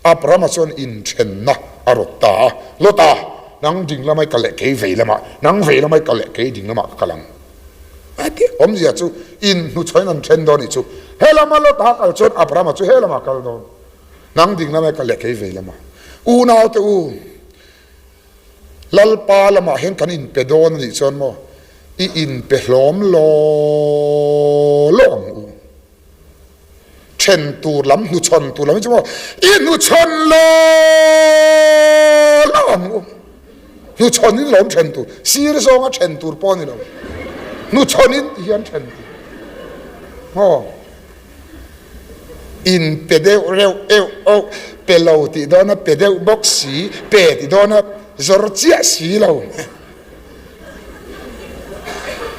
Abrahama chuan inthenna a rawt ta a, Lota, nang ding lamah i kal leh kei vei lamah, nang vei lamah i kal leh kei ding lamah ka kal ang. A ti awmzia chu inhnuchhawiin an then dawn nih chu. He lama Lota kal chuan Abrahama chu he lamah a kal dawn. Nang ding lamah i kal leh kei vei lamah. Unaute u, Lalpa lamah hian kan inpe dawn a nih chuan maw i inpe hlawm law law ang u. Then tur lam, hnuchhawn tur lam hi chu maw i hnuchhawn law law ang u. Hnuchhawn in lawm then tur, sir zawnga then tur pawh a ni lo. Hnuchhawn in ti hian then tur. Maw in pe deuh reuh euh oh, pe lo tih dawna pe deuh bawk si, pe tih dawna zawr chiah si lo.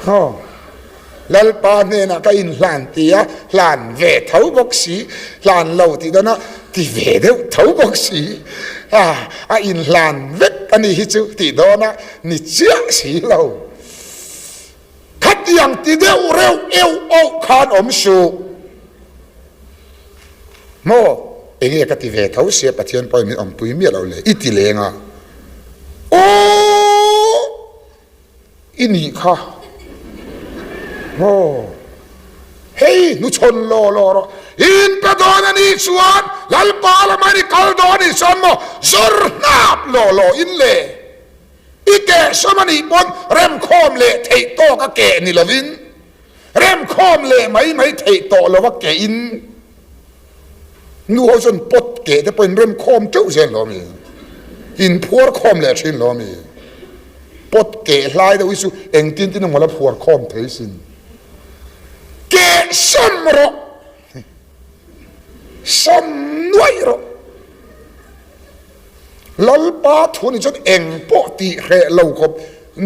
Maw. Lalpa hnenah ka inhlan ti a, hlan ve tho bawk si, hlan lo tih dawn a, ti ve deuh tho bawk si, a, a inhlan vek a ni hi chu tih dawn a ni chiah si lo. Khatiang ti deuh reuh euh auh khan awm suh. Maw, enge ka ti ve tho sia Pathian pawhin min awmpui miah lo le, i ti leng a. Aww! I nih kha maw? Hei hnuchhawn law law rawh. In pe dawn a nih chuan Lalpa lamah i kal dawn a nih chuan maw zawr hnap law law in le i kehsawm a nih pawn remkhawm leh theih tawk a keh ni lovin remkhawm leh mai mai theih tawh lo a keh in Nu ho chuan pot keh te pawh in rem khawm teuh zel lo ami? In phuar khawm leh thin lo ami? Pot keh hlai deuh hi chu engtin tin emaw la phuar khawm thei sin. Keh sawm rawh! Sawm nuaih rawh! Lalpa thu ni chuan eng pawh tih hreh lo khawp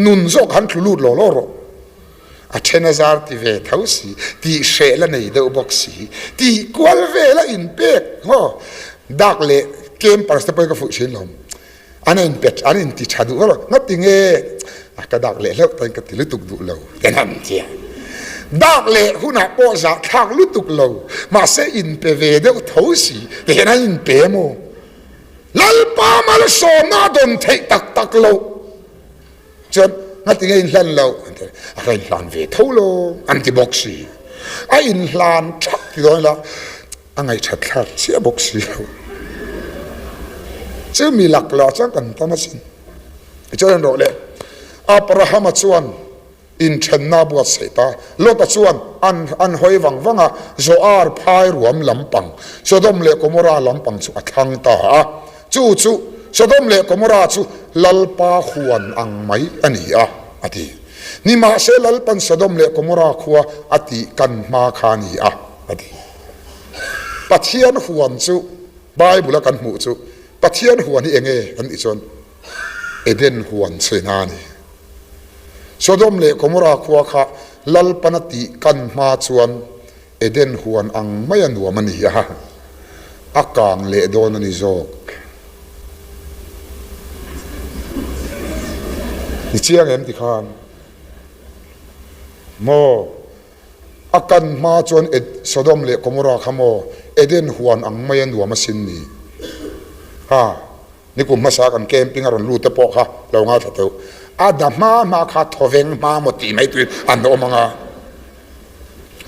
nun zawk han tlu lut law law rawh. A then a zar ti ve tho si, tih hreh la nei deuh bawk si, tih kual vel a inpek maw? Dak leh campers te pawhin ka fuih thin lo. An inpe, an inti tha duh vak lo. Ngati nge? A ka dak leh hleuh tain ka ti lutuk duh lo. Kan han tia. Dak leh hunah pawh zahthlak lutuk lo, mahse inpe ve deuh tho si, tihian an inpe maw? Lalpa malsawmna a dawn theih tak tak loh. Chuan ngati nge inhlan loh an ti a, ka inhlan ve tho lo an ti bawk si. A inhlan thap ti dawn ila a ngaihthat thlak chiah bawk si lo. Chu mi lak lah chuan kan tam asin. Tichuan rawh le, Abrahama chuan Inthenna a buatsaih ta. Lota chuan an an hawi vang vang a, Zoar phai ruam lampang, Sodom leh Gomorra lampang chu a thlang ta a. Chu chu Sodom leh Gomorra chu Lalpa huan ang mai a ni a, a ti. Nimahse Lalpan Sodom leh Gomorra khua a tih kan hma kha a ni a, a ti. Pathian huan chu Bible-a kan hmuh chu Pathian huan hi enge kan tih chuan Eden huan chhena a ni. Sodom leh Gomorra khua kha Lalpana tih kan hma chuan Eden huan ang mai a nuam a ni a, a kang leh dawn a ni zawk. Ni chiang em ti khan maw? A kan hma chuan Sodom leh Gomorra kha maw Eden huan ang mai a nuam a sin ni? Ha. Nikum hmasa kan camping a rawn lut te pawh kha lo ngaithla teuh. A da hma hma kha thawveng hma maw tih mai tuin an awm ang a.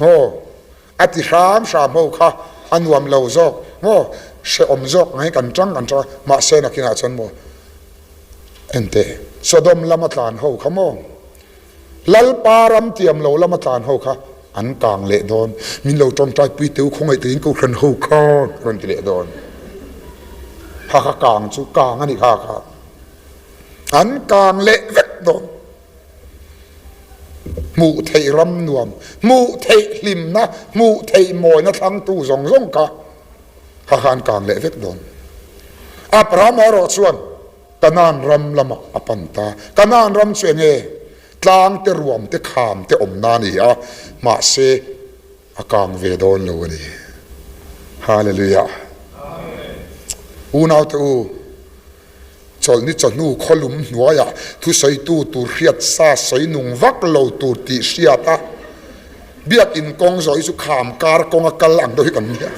Maw a ti hram hram ho kha a nuam lo zawk maw hrehawm zawk ang hi kan tang kan tang a mahse nakinah chuan maw enteh Sodom lama tlan ho kha maw. Lalpa ram tiam lo lama tlan ho kha an kang leh dawn. Min lo tawngtai pui teu khawngaih takin kohhran ho khan a rawn ti leh dawn. Kha kha kang chu kang a ni kha kha. An kang leh vek dawn. Hmuh theih ram nuam, hmuh theih hlimna, hmuh theih mawina thlangtu zawng zawng kha kha kha an kang leh vek dawn. Abrahama erawh chuan Kanaan ram lamah a pan ta. Kanaan ram chu enge? Tlang te, ruam te, kham te awmna a ni a, mahse a kang ve dawn lo a ni. Hallelujah! Unaute u, chawlhni chawhnu khawlum hnuaiah thusawitu tur hriat sa sawi nung vak lo tur tih hriat a, Biakin kawng zawh hi chu kham kar kawnga kal ang deuh hi kan nia.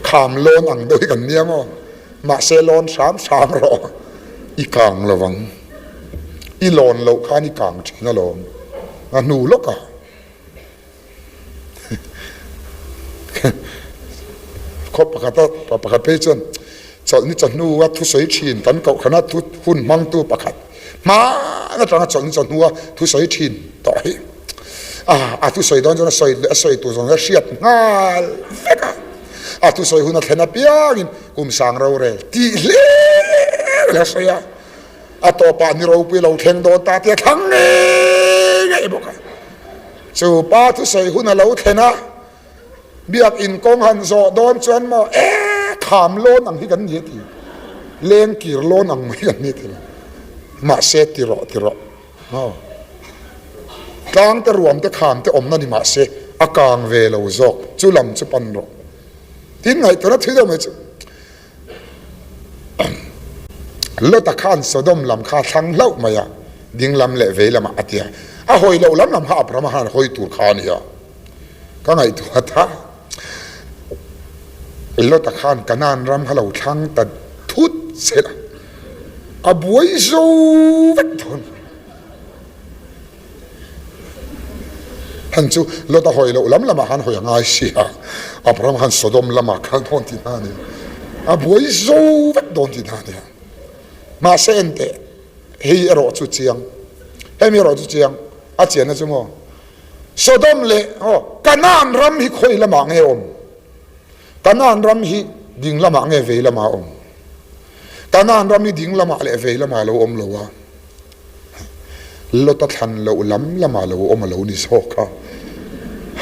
Kham lawn ang deuh hi kan nia maw? Mahse lawn hram hram rawh i kang lo vang. I lawn loh khan i kang thin alawm. A hnu lawk a. Khaw pakhat a pa pakhat phei chuan chawlhni chawhnu a thusawi thin kan kohhran a thu hun hmangtu pakhat hman atanga chawlhni chawhnu a thusawi thin tawh hi a a thusawi dawn chuan a sawi a sawi tur zawng a hriat nghal vek a a thusawi hun a thlen apiangin kum sang rorel tih hlir a sawi a a tawpah ni ropui lo thleng dawn ta tia thlang ngei ngei bawk a. Chu pa thusawi hun a lo thlen a, biakin kawng han zawh dawn chuan maw e kham lawn ang hi kan ni a ti, leng kir lawn ang mai kan ni a ti lo. Mahse ti rawh ti rawh maw tlang te ruam te kham te awmna ni mahse a kang ve lo zawk chu lam chu pan rawh. Tin ngaihtuahna thui deuh mai chu. Lota khan Sodom lam kha a thlang hlauh mai a, ding lam leh vei lamah a ti a. A hawi loh lam lam kha Abrahama khan hawi tur kha a ni a. Ka ngaihtuah ta. Lota khan Kanaan ram kha lo thlang ta thut che a, a buai zo vek dawn. Han chu Lota hawi loh lam lamah khan hawi a ngai si a, Abraham khan Sodom lamah kal dawn tih hna a ni. A buai zo vek dawn tih hna a ni a. Mahse enteh, hei erawh chu chiang, hemi erawh chu chiang, a chianna chu maw, Sodom leh aw Kanaan ram hi khawi lamah nge awm? Kanaan ram hi ding lamah nge vei lamah awm? Kanaan ram hi ding lamah leh vei lamah a lo awm lo a. Lota thlan loh lam lamah lo awm a lo ni zawk a.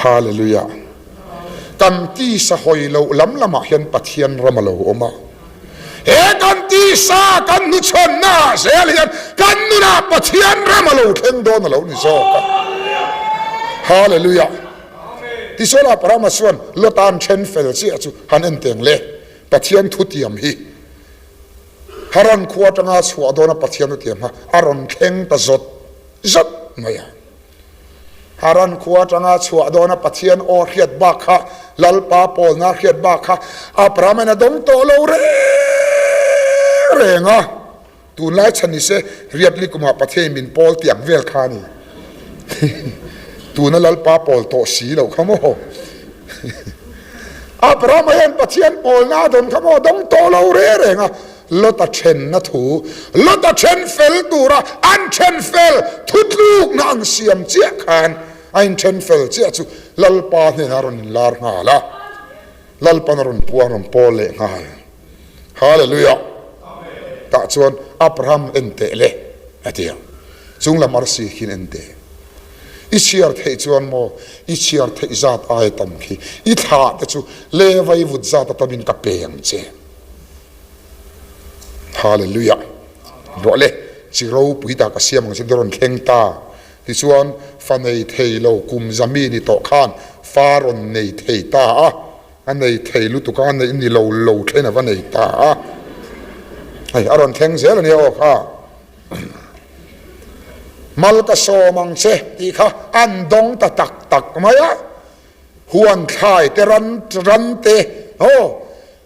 Hallelujah! Kan tisa hawi loh lam lamah hian Pathian ram a lo awm a. He kan tisa kan hnuchhawnna ah zel hian kan nunah Pathian ram a lo thleng dawn a lo ni zawk a. Hallelujah! Tichuan Abrahama chuan Lota'n then fel chiah chu han en teng le, Pathian thutiam hi. Haran khua atanga chhuah dawna Pathian u tiam kha a rawn thleng ta zawt zawt mai a. Haran khua atanga chhuah dawna Pathian aw hriat bak kha, Lalpa pawlna hriat bak kha Abraham-in a dawng tawh lo reng reng a. Tunlai chhan ni se riatli kumah Pathianin min pawl tih ang vel kha a ni. Tuna Lalpa pawl tawh si loh kha maw? Abrahama hian Pathian pawlna a dawn kha maw? Dawng tawh lo reng reng a, Lota thenna thu, Lota then fel tura an then fel thutlukna an siam chiah khan a inthen fel chiah chu Lalpa hnenah a rawn inlar nghal a, Lalpan a rawn puang rawn pawl leh nghal. Hallelujah! Tah chuan Abraham en teh le a ti a, chung lam arsi khian en teh. I chhiar theih chuan maw i chhiar theih zat aia tam khi i thlah te chu le vai vut zat a tamin ka pe ang che. Hallelujah! Rawh le, chi ropui tak a siam ang che ti rawn thleng ta. Tichuan fa nei thei lo kum za mi ni tawh khan fa rawn nei thei ta a. A nei thei lutuk a, a neih ni lo lo thlen a va nei ta a. Hei, a rawn thleng zel a nia aw kha. Mal ka sawm ang che tih kha an dawng ta tak tak mai a. Huan thlai te ran ran te, aw,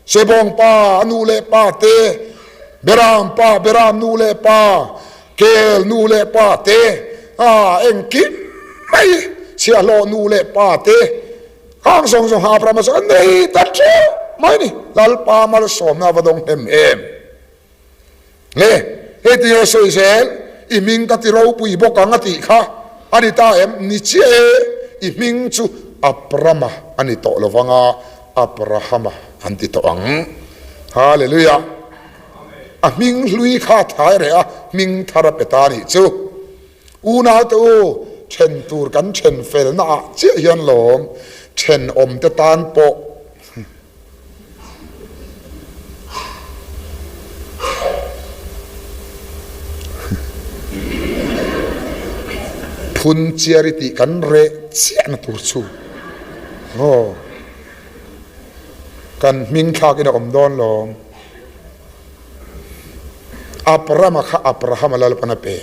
Sebawng pa a nu leh pa te, Beram pa Beram nu leh pa, Kel nu leh pa te, a engkim mai chhiahhlawh nu leh pa te, Khang zawng zawng ha Abrahama chuan a nei ta teuh mai ni. Lalpa malsawmna a va dawng hnem em? Le, hei ti nge sawi zel? I hming ka ti ropui bawk ang a tih kha a ni ta em? Ni chiah e, i hming chu Abrama a ni tawh lo vang a, Abrahama an ti tawh ang. Hallelujah! A hming hlui kha a thai reh a, hming thar a pe ta a nih chu. Unaute u, then tur kan then felna ah chiah hian lawm thenawmte tan pawh phun chiar i tih kan reh chiahna tur chu aw kan hming thlakin a awm dawn lawm. Abrama kha Abrahama Lalpan a pe.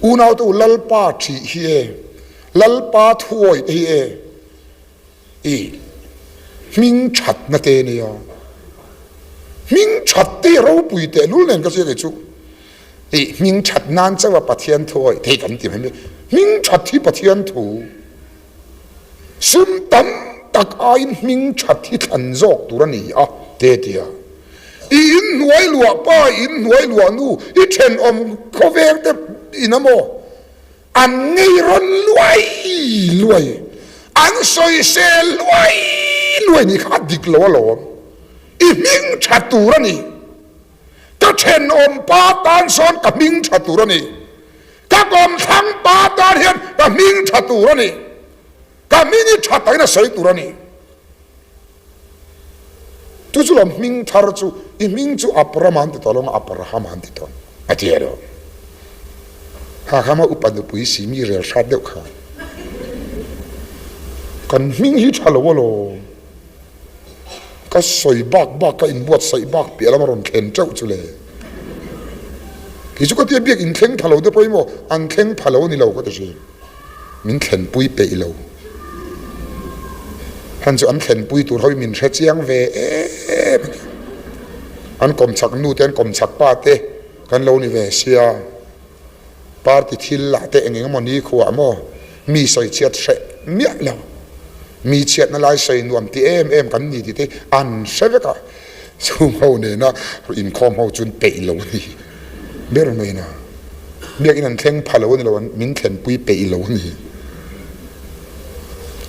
Unaute u Lalpa ṭhih hi e, Lalpa thuawih te hi e, i hming ṭhatna te nia. Hming ṭhat te hi ropui tehlul nen ka hria kei chu. I hming ṭhat nan chauh a Pathian thuawih te hi kan ti mai mai. Hming ṭhat hi Pathian thu. Sum tam tak aiin hming that hi thlan zawk tur a ni a, te tia. I inhnuai luah pa, i inhnuai luah nu, i thenawm khawveng te in a maw? An ngei rawn luai luai, an sawisel luai luai nih kha a dik lo alawm. I hming tha tur a ni. Ka thenawm pa tan sawn ka hming tha tur a ni. Ka kawmthlang pa tan hian ka hming tha tur a ni. Ka hming hi tha takin a sawi tur a ni. Chu chu lawm hming thar chu, i hming chu Abraham an ti tawh lo nga Abraham an ti tawh a ti elo. Kha kha maw upa nupui si mi rel hrat deuh kha. Kan hming hi tha lo alawm. Ka sawi bak bak ka inbuatsaih bak piah lama rawn thlen teuh chu le. Kei chu ka tia biak in thleng pha lo te pawh hi maw an thleng pha lo a ni lo ka ti hrim. Min thlenpui peih lo. Han chu an thlenpui tur ho hi min hre chiang ve em a ni. An kawmchhak nu te an kawmchhak pa te kan lo ni ve sia. Party thil lah te eng eng emaw ni khuah maw mi sawi chhiat hreh miah lo, mi chhiatna lai sawi nuam ti em em kan ni tih te an hre vek a, chung ho nena inkhawm ho chuan peih lo a ni ber mai na, biakin an thleng pha lo a ni lo, min thlenpui peih lo a ni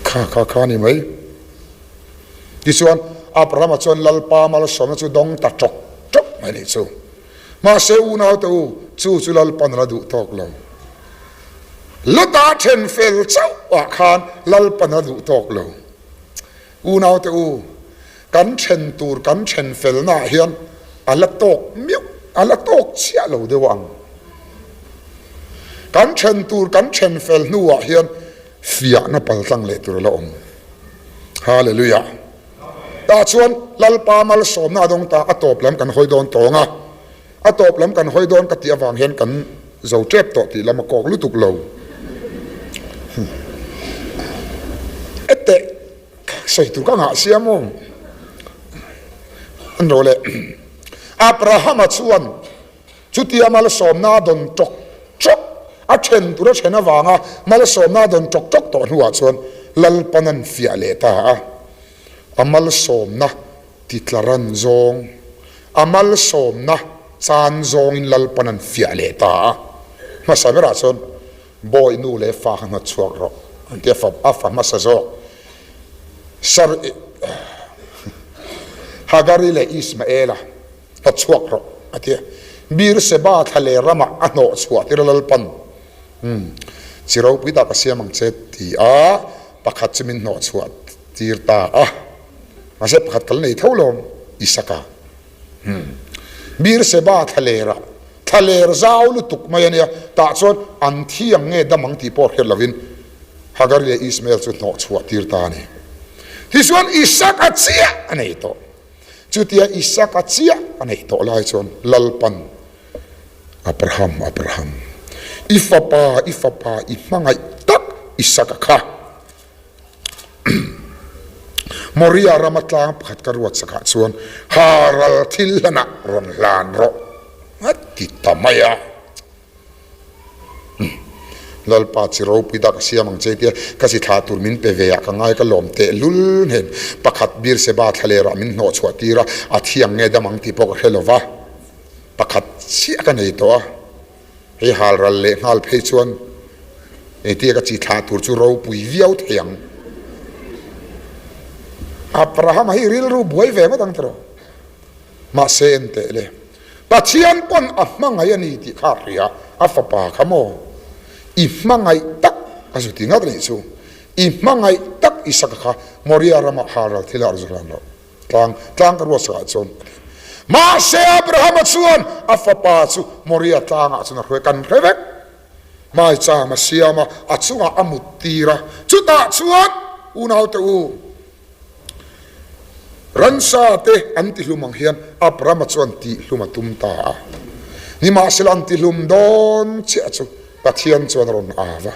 kha kha kha a ni mai. Tichuan Abrahama chuan Lalpa malsawmna chu dawng ta tawk tawk mai a nih chu. Mahse unaute u, chu chu Lalpan a la duh tawk lo. Lota then fel chauh ah khan Lalpan a la duh tawk lo. Unaute u, kan then tur kan then felna ah hian a la tawk miauh, a la tawk chiah lo deuh ang. Kan then tur kan then fel hnu ah hian fiahna paltlang leh tur a la awm. Hallelujah! Tah chuan Lalpa malsawmna a dawng ta, a tawp lam kan hawi dawn tawng a, a tawp lam kan hawi dawn ka tih avang hian kan zo tep tawh tih lam a kawk lutuk lo. Eteh, sawi tur ka ngah sia maw? An rawh le. Abrahama chuan chutia malsawmna a dawn tawk tawk, a then tur a then avanga malsawmna a dawn tawk tawk tawh hnuah chuan Lalpan an fiah leh ta a. A malsawmna titlaran zawng, a malsawmna chan zawngin Lalpan an fiah leh ta a. Hmasa berah chuan bawi nu leh fa kha hnawt chhuak rawh an ti a, a fa hmasa zawk Sar Hagari leh Ismaela hnawt chhuak rawh a ti a. Beer-seba thla leh ramah a hnawh chhuah tir a Lalpan, Umm, chi ropui tak a siam ang che ti a, pakhat chu min hnawh chhuah tir ta a, mahse pakhat kal nei tho lawm Isaka. Umm, Beer-seba thla lerah, thla ler zau lutuk mai a nia, tah chuan an thi ang nge dam ang tih pawh hriat lovin Hagari leh Ismael chu hnawh chhuah tir ta a ni. Tichuan Isaka chiah a nei tawh. Chutia Isaka chiah a neih tawh lai chuan Lalpan Abraham, Abraham, i fapa, i fapa, i hmangaih tak Isaka kha Moria rama tlang pakhat ka ruat sakah chuan Haral thil hlanah rawn hlan rawh a ti ta mai a. Lalpa chi ropui tak a siam ang che tia ka chi thlah tur min pe ve ah ka ngai ka lawm teh lul hnen. Pakhat Beerseba thlalerah min hnawh chhuah tir a, a thiang nge dam ang tih pawh ka hre lo va, pakhat chiah ka nei tawh a. Hei halral leh nghal phei chuan engtia ka chi thlah tur chu ropui viau thei ang. Abrahama hi rilru buai ve ngawt ang tiraw? Mahse en teh le, Pathian pawn a hmangaih a ni tih kha a hria, a fapa kha maw? I hmangaih tak a zu ti ngat a nih chu. I hmangaih tak Isaka kha Moria ramah halral thil a zu hlan loh. Tlang tlang ka ruat sakah chuan a ti. Mahse Abrahama chuan a fapa chu Moria tlangah chuan a hruai kan hre vek. Maicham a siam a, a chungah a mut tir a. Chutah chuan unaute u, ransa te an tihlum ang hian Abrahama chuan tihlum a tum ta a. Nimahsela an tihlum dawn chiah chu Pathian chuan a rawn au a,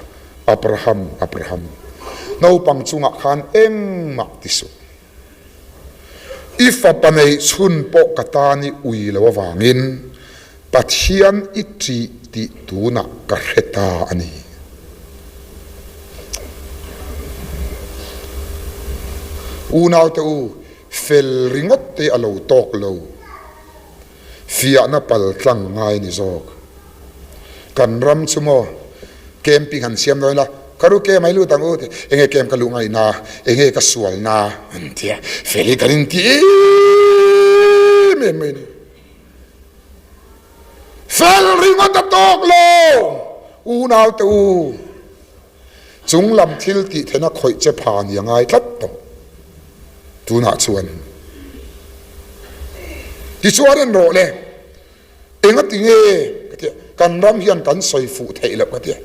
Abraham, Abraham, naupang chungah khan engmah ti suh. I fapa neih chhun pawh ka tan i ui lo avangin Pathian i ṭih tih tunah ka hre ta a ni. Unaute u, fel ringawt te a lo tawk lo. Fiahna pal tlang ngai ni zawk. Kan ram chu maw camping han siam dawn ila, ka ru camp ai lut ang u tih, enge camp ka luh ngaihna, enge ka sualna an ti a, fel hi kan inti em em mai a ni. Fel ringawt a tawk lo, unaute u. Chung lam thil tih theihna khawih che pha ni a ngai tlat tawh. Tunah chuan tichuan en rawh le, engati nge ka ti a, kan ram hian kan sawi fuh theih loh ka ti a.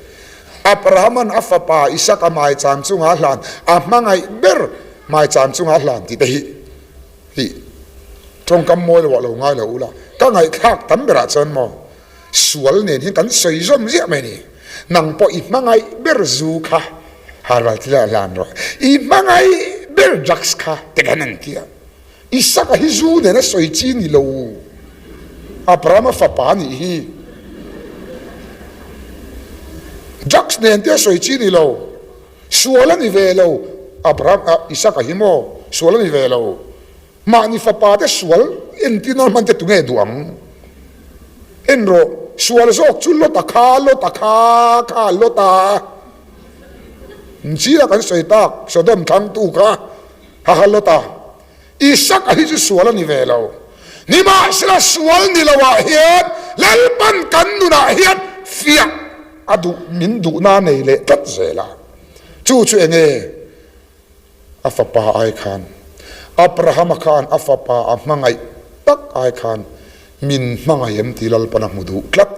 Abrahaman a fapa Isaka maicham chunga a hlan, a hmangaih ber maicham chunga a hlan tih te hi hi tawngkam mawi loh ah lo ngai lo ula, ka ngaihthlak tam berah chuan maw Sual nen hian kan sawi zawm ziah mai a ni. Nang pawh i hmangaih ber zu kha Harvard thil ah hlan rawh. I hmangaih ber drugs kha te khan an ti a. Isaka hi zu nen a sawi chi ni lo. Abrahama fapa a nih hi. Drugs nen te a sawi chi ni lo. Sual a ni ve lo. Abraham, Isaka hi maw sual a ni ve lo. Mahni fapa te sual entir nan hman te tunge duh ang? En rawh, sual zawk chu Lota kha, Lota kha, kha Lota. Nchila kan sawi tak, Sodom thlangtu kha, haha Lota. Isaka hi chu sual a ni ve lo. Nimahsela sual ni lo ah hian Lalpan kan nunah hian fiah a duh, min duhna a nei leh tlat zel a. Chu chu enge? A fapa ai khan, Abrahama khan a fapa a hmangaih tak ai khan min hmangaih em tih Lalpan a hmu duh tlat.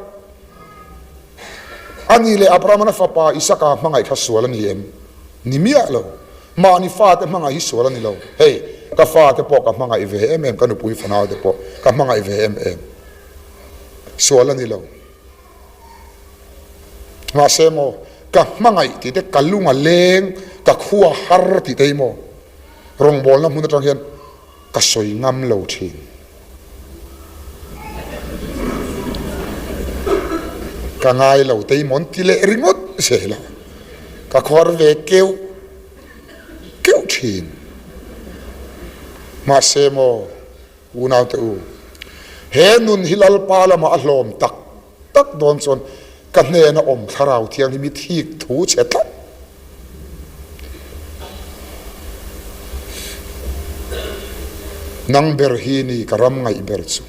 A nih leh Abrahama'n a fapa Isaka a hmangaih kha sual a ni em? Ni miah lo. Mahni fate hmangaih hi sual a ni lo. Hei, ka fate pawh ka hmangaih ve em em, ka nupui fanaute pawh ka hmangaih ve em em. Sual a ni lo. Mahse maw, ka hmangaih tih te, ka lung a leng, ka khua har tih te hi maw, rawngbawlna hmun atang hian ka sawi ngam lo thin. Ka ngai lo te hi maw an ti leh ringawt zel a, ka khuar ve keuh keuh thin. Mahse maw. Unaute u, he nun hi Lalpa lamah a hlawm tak tak dawn chuan ka hnena awm Thlarau Thianghlim hi thik thu chhe tlat. Nang ber hi ni ka ram ngaih ber chu.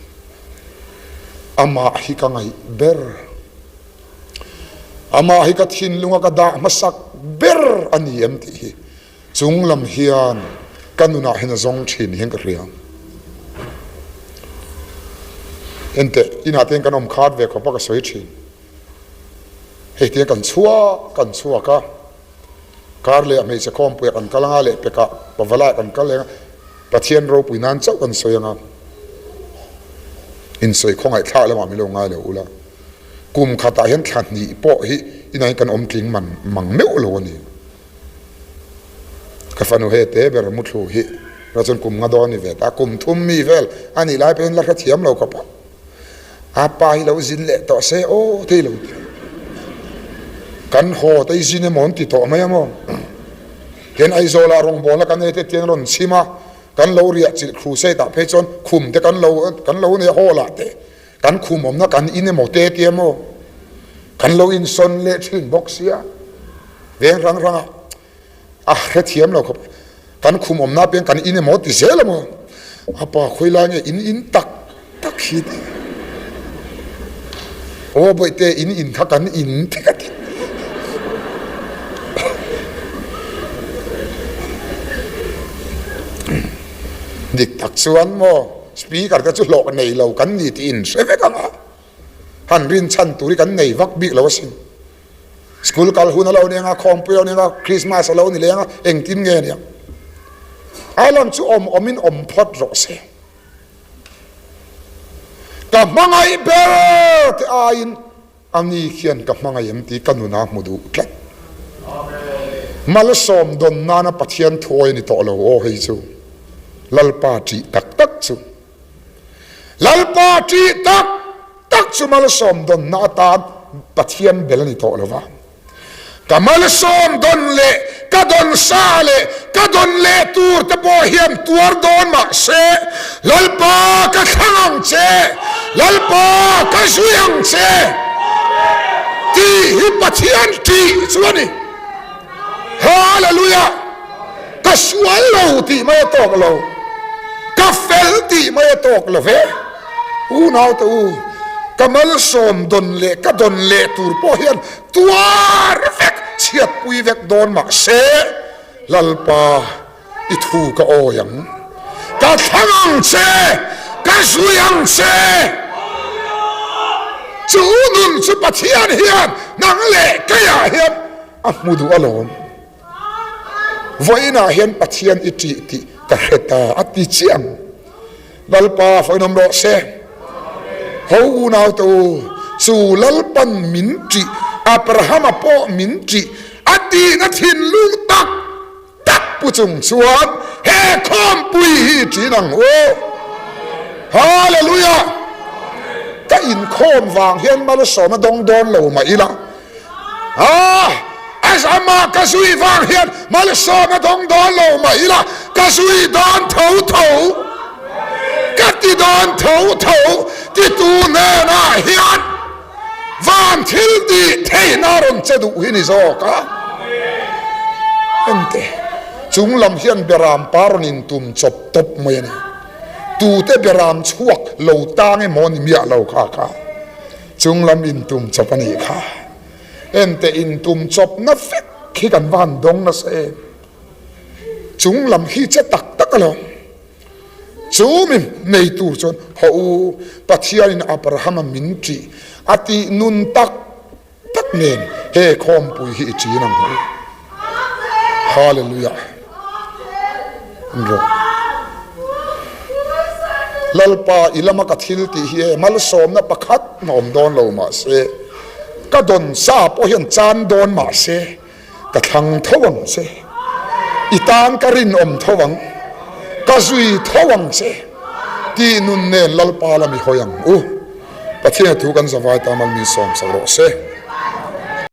Amah hi ka ngaih ber. Amah hi ka thinlunga ka dah hmasak ber a ni em tih hi Chung lam hian ka nunah hian a zawng thin hian ka hria. Enteh, inah te hian kan awm khat ve khawp a ka sawi thin. Hei tiang kan chhuak kan chhuak a, kar leh a hmeichhe khawmpuiah kan kal anga leh pekah pavalaiah kan kal leh anga Pathian ropui nan chauh kan sawi anga insawi khawngaih thlak lamah min lo ngai lo ula. Kum khatah hian thla hnih pawh hi inah hian kan awm tling man mang meuh lo a ni. Ka fanu he te ber muthlu hi ra chuan kum nga dawn a ni ve ta, kum thum mi vel a nih lai pawhin la hrethiam lo khawp a, a pa hi lo zin leh tawh se aw thei lo ti kan haw te i zin emaw an ti tawh mai a maw? Tian Aizawlah rawngbawlna kan nei te tian rawn chhim a, kan lo riah chilh crusade ah phei chuan khum te kan lo kan lo nei a hall ah te. Kan khum awmna kan in emaw te tia maw? Kan lo insawn leh thin bawk sia, veng rang rangah a hrethiam lo khawp. Kan khum awmna apiang kan in emaw ti zel emaw, a pa khawi lai nge in in tak tak hi ti. Aw bawihte in in kha kan in ti ka ti. Dik tak chuan maw speaker te chu hlawh nei lo kan ni tih in hre vek ang a. Han rin chhan tur hi kan nei vak bik lo asin. School kal hun a lo ni ang a, khawmpui a lo ni ang a, Christmas a lo ni leh ang a, engtin nge nia? A lam chu awm awmin awm phawt rawh se. Ka hmangaih ber te aiin a ni khian ka hmangaih em tih ka nuna hmu duh tlat. Malsawm dawn nana Pathian thuawi a ni tawh lo aw hei chu. Lalpa ṭih tak tak chu. Lalpa ṭih tak tak chu malsawm dawnna atan Pathian bel a ni tawh lo va. Ka malsawm dawn leh ka dawn sa leh ka dawn leh tur te pawh hian tuar dawn mah se, Lalpa ka thlang ang che, Lalpa ka zui ang che tih hi Pathian ṭih chu a ni. Hallelujah! Ka sual lo tih mai a tawk lo, ka fel tih mai a tawk lo ve. Unaute u, ka malsawm dawn leh ka dawn leh tur pawh hian tuar vek, chhiatpui vek dawn mah se, Lalpa i thu ka awi ang, ka thlang ang che, ka zui ang che. Chu nun chu Pathian hian nang leh keiah hian a hmu duh alawm. Vawiinah hian Pathian i ṭih tih ka hre ta a ti chiang. Lalpa fawihnawm rawh se. Ho unaute u, chu Lalpan min ṭih, Abrahama pawh min ṭih a tihna thinlung tak tak pu chung chuan he khawmpui hi ṭin ang u. Hallelujah! Ka inkhawm vang hian malsawmna dawng dawn lo mah ila, A, amah ka zui vang hian malsawm a dawng dawn lo mah ila, ka zui dawn tho tho, ka ti dawn tho tho titu hnenah hian van thil tih theihna a rawn che duh hi ni zawk a. Ente, chung lam hian beram pa rawn intum chawp tawp mai a ni. Tute beram chhuak lo tang emaw ni miah lo kha kha. Chung lam intum chawp a nih kha. Enteh intum chawpna vek hi kan va han dawng nasa em. Chung lam hi che tak tak a lo. Chu mi nei tur chuan haw u, Pathianin Abrahama min ṭih a tih nun tak tak nen he khawmpui hi i ṭin ang u. Hallelujah. Rawh. Lalpa i lama ka thil tih hi e malsawmna pakhat na awm dawn lo mahse ka dawn sa pawh hian chan dawn mahse ka thlang tho ang che i tan ka rinawm tho ang ka zui tho ang che tih nun nen Lalpa lami hawi ang u Pathian thu kan zavai ta mal min sawm sak rawh se.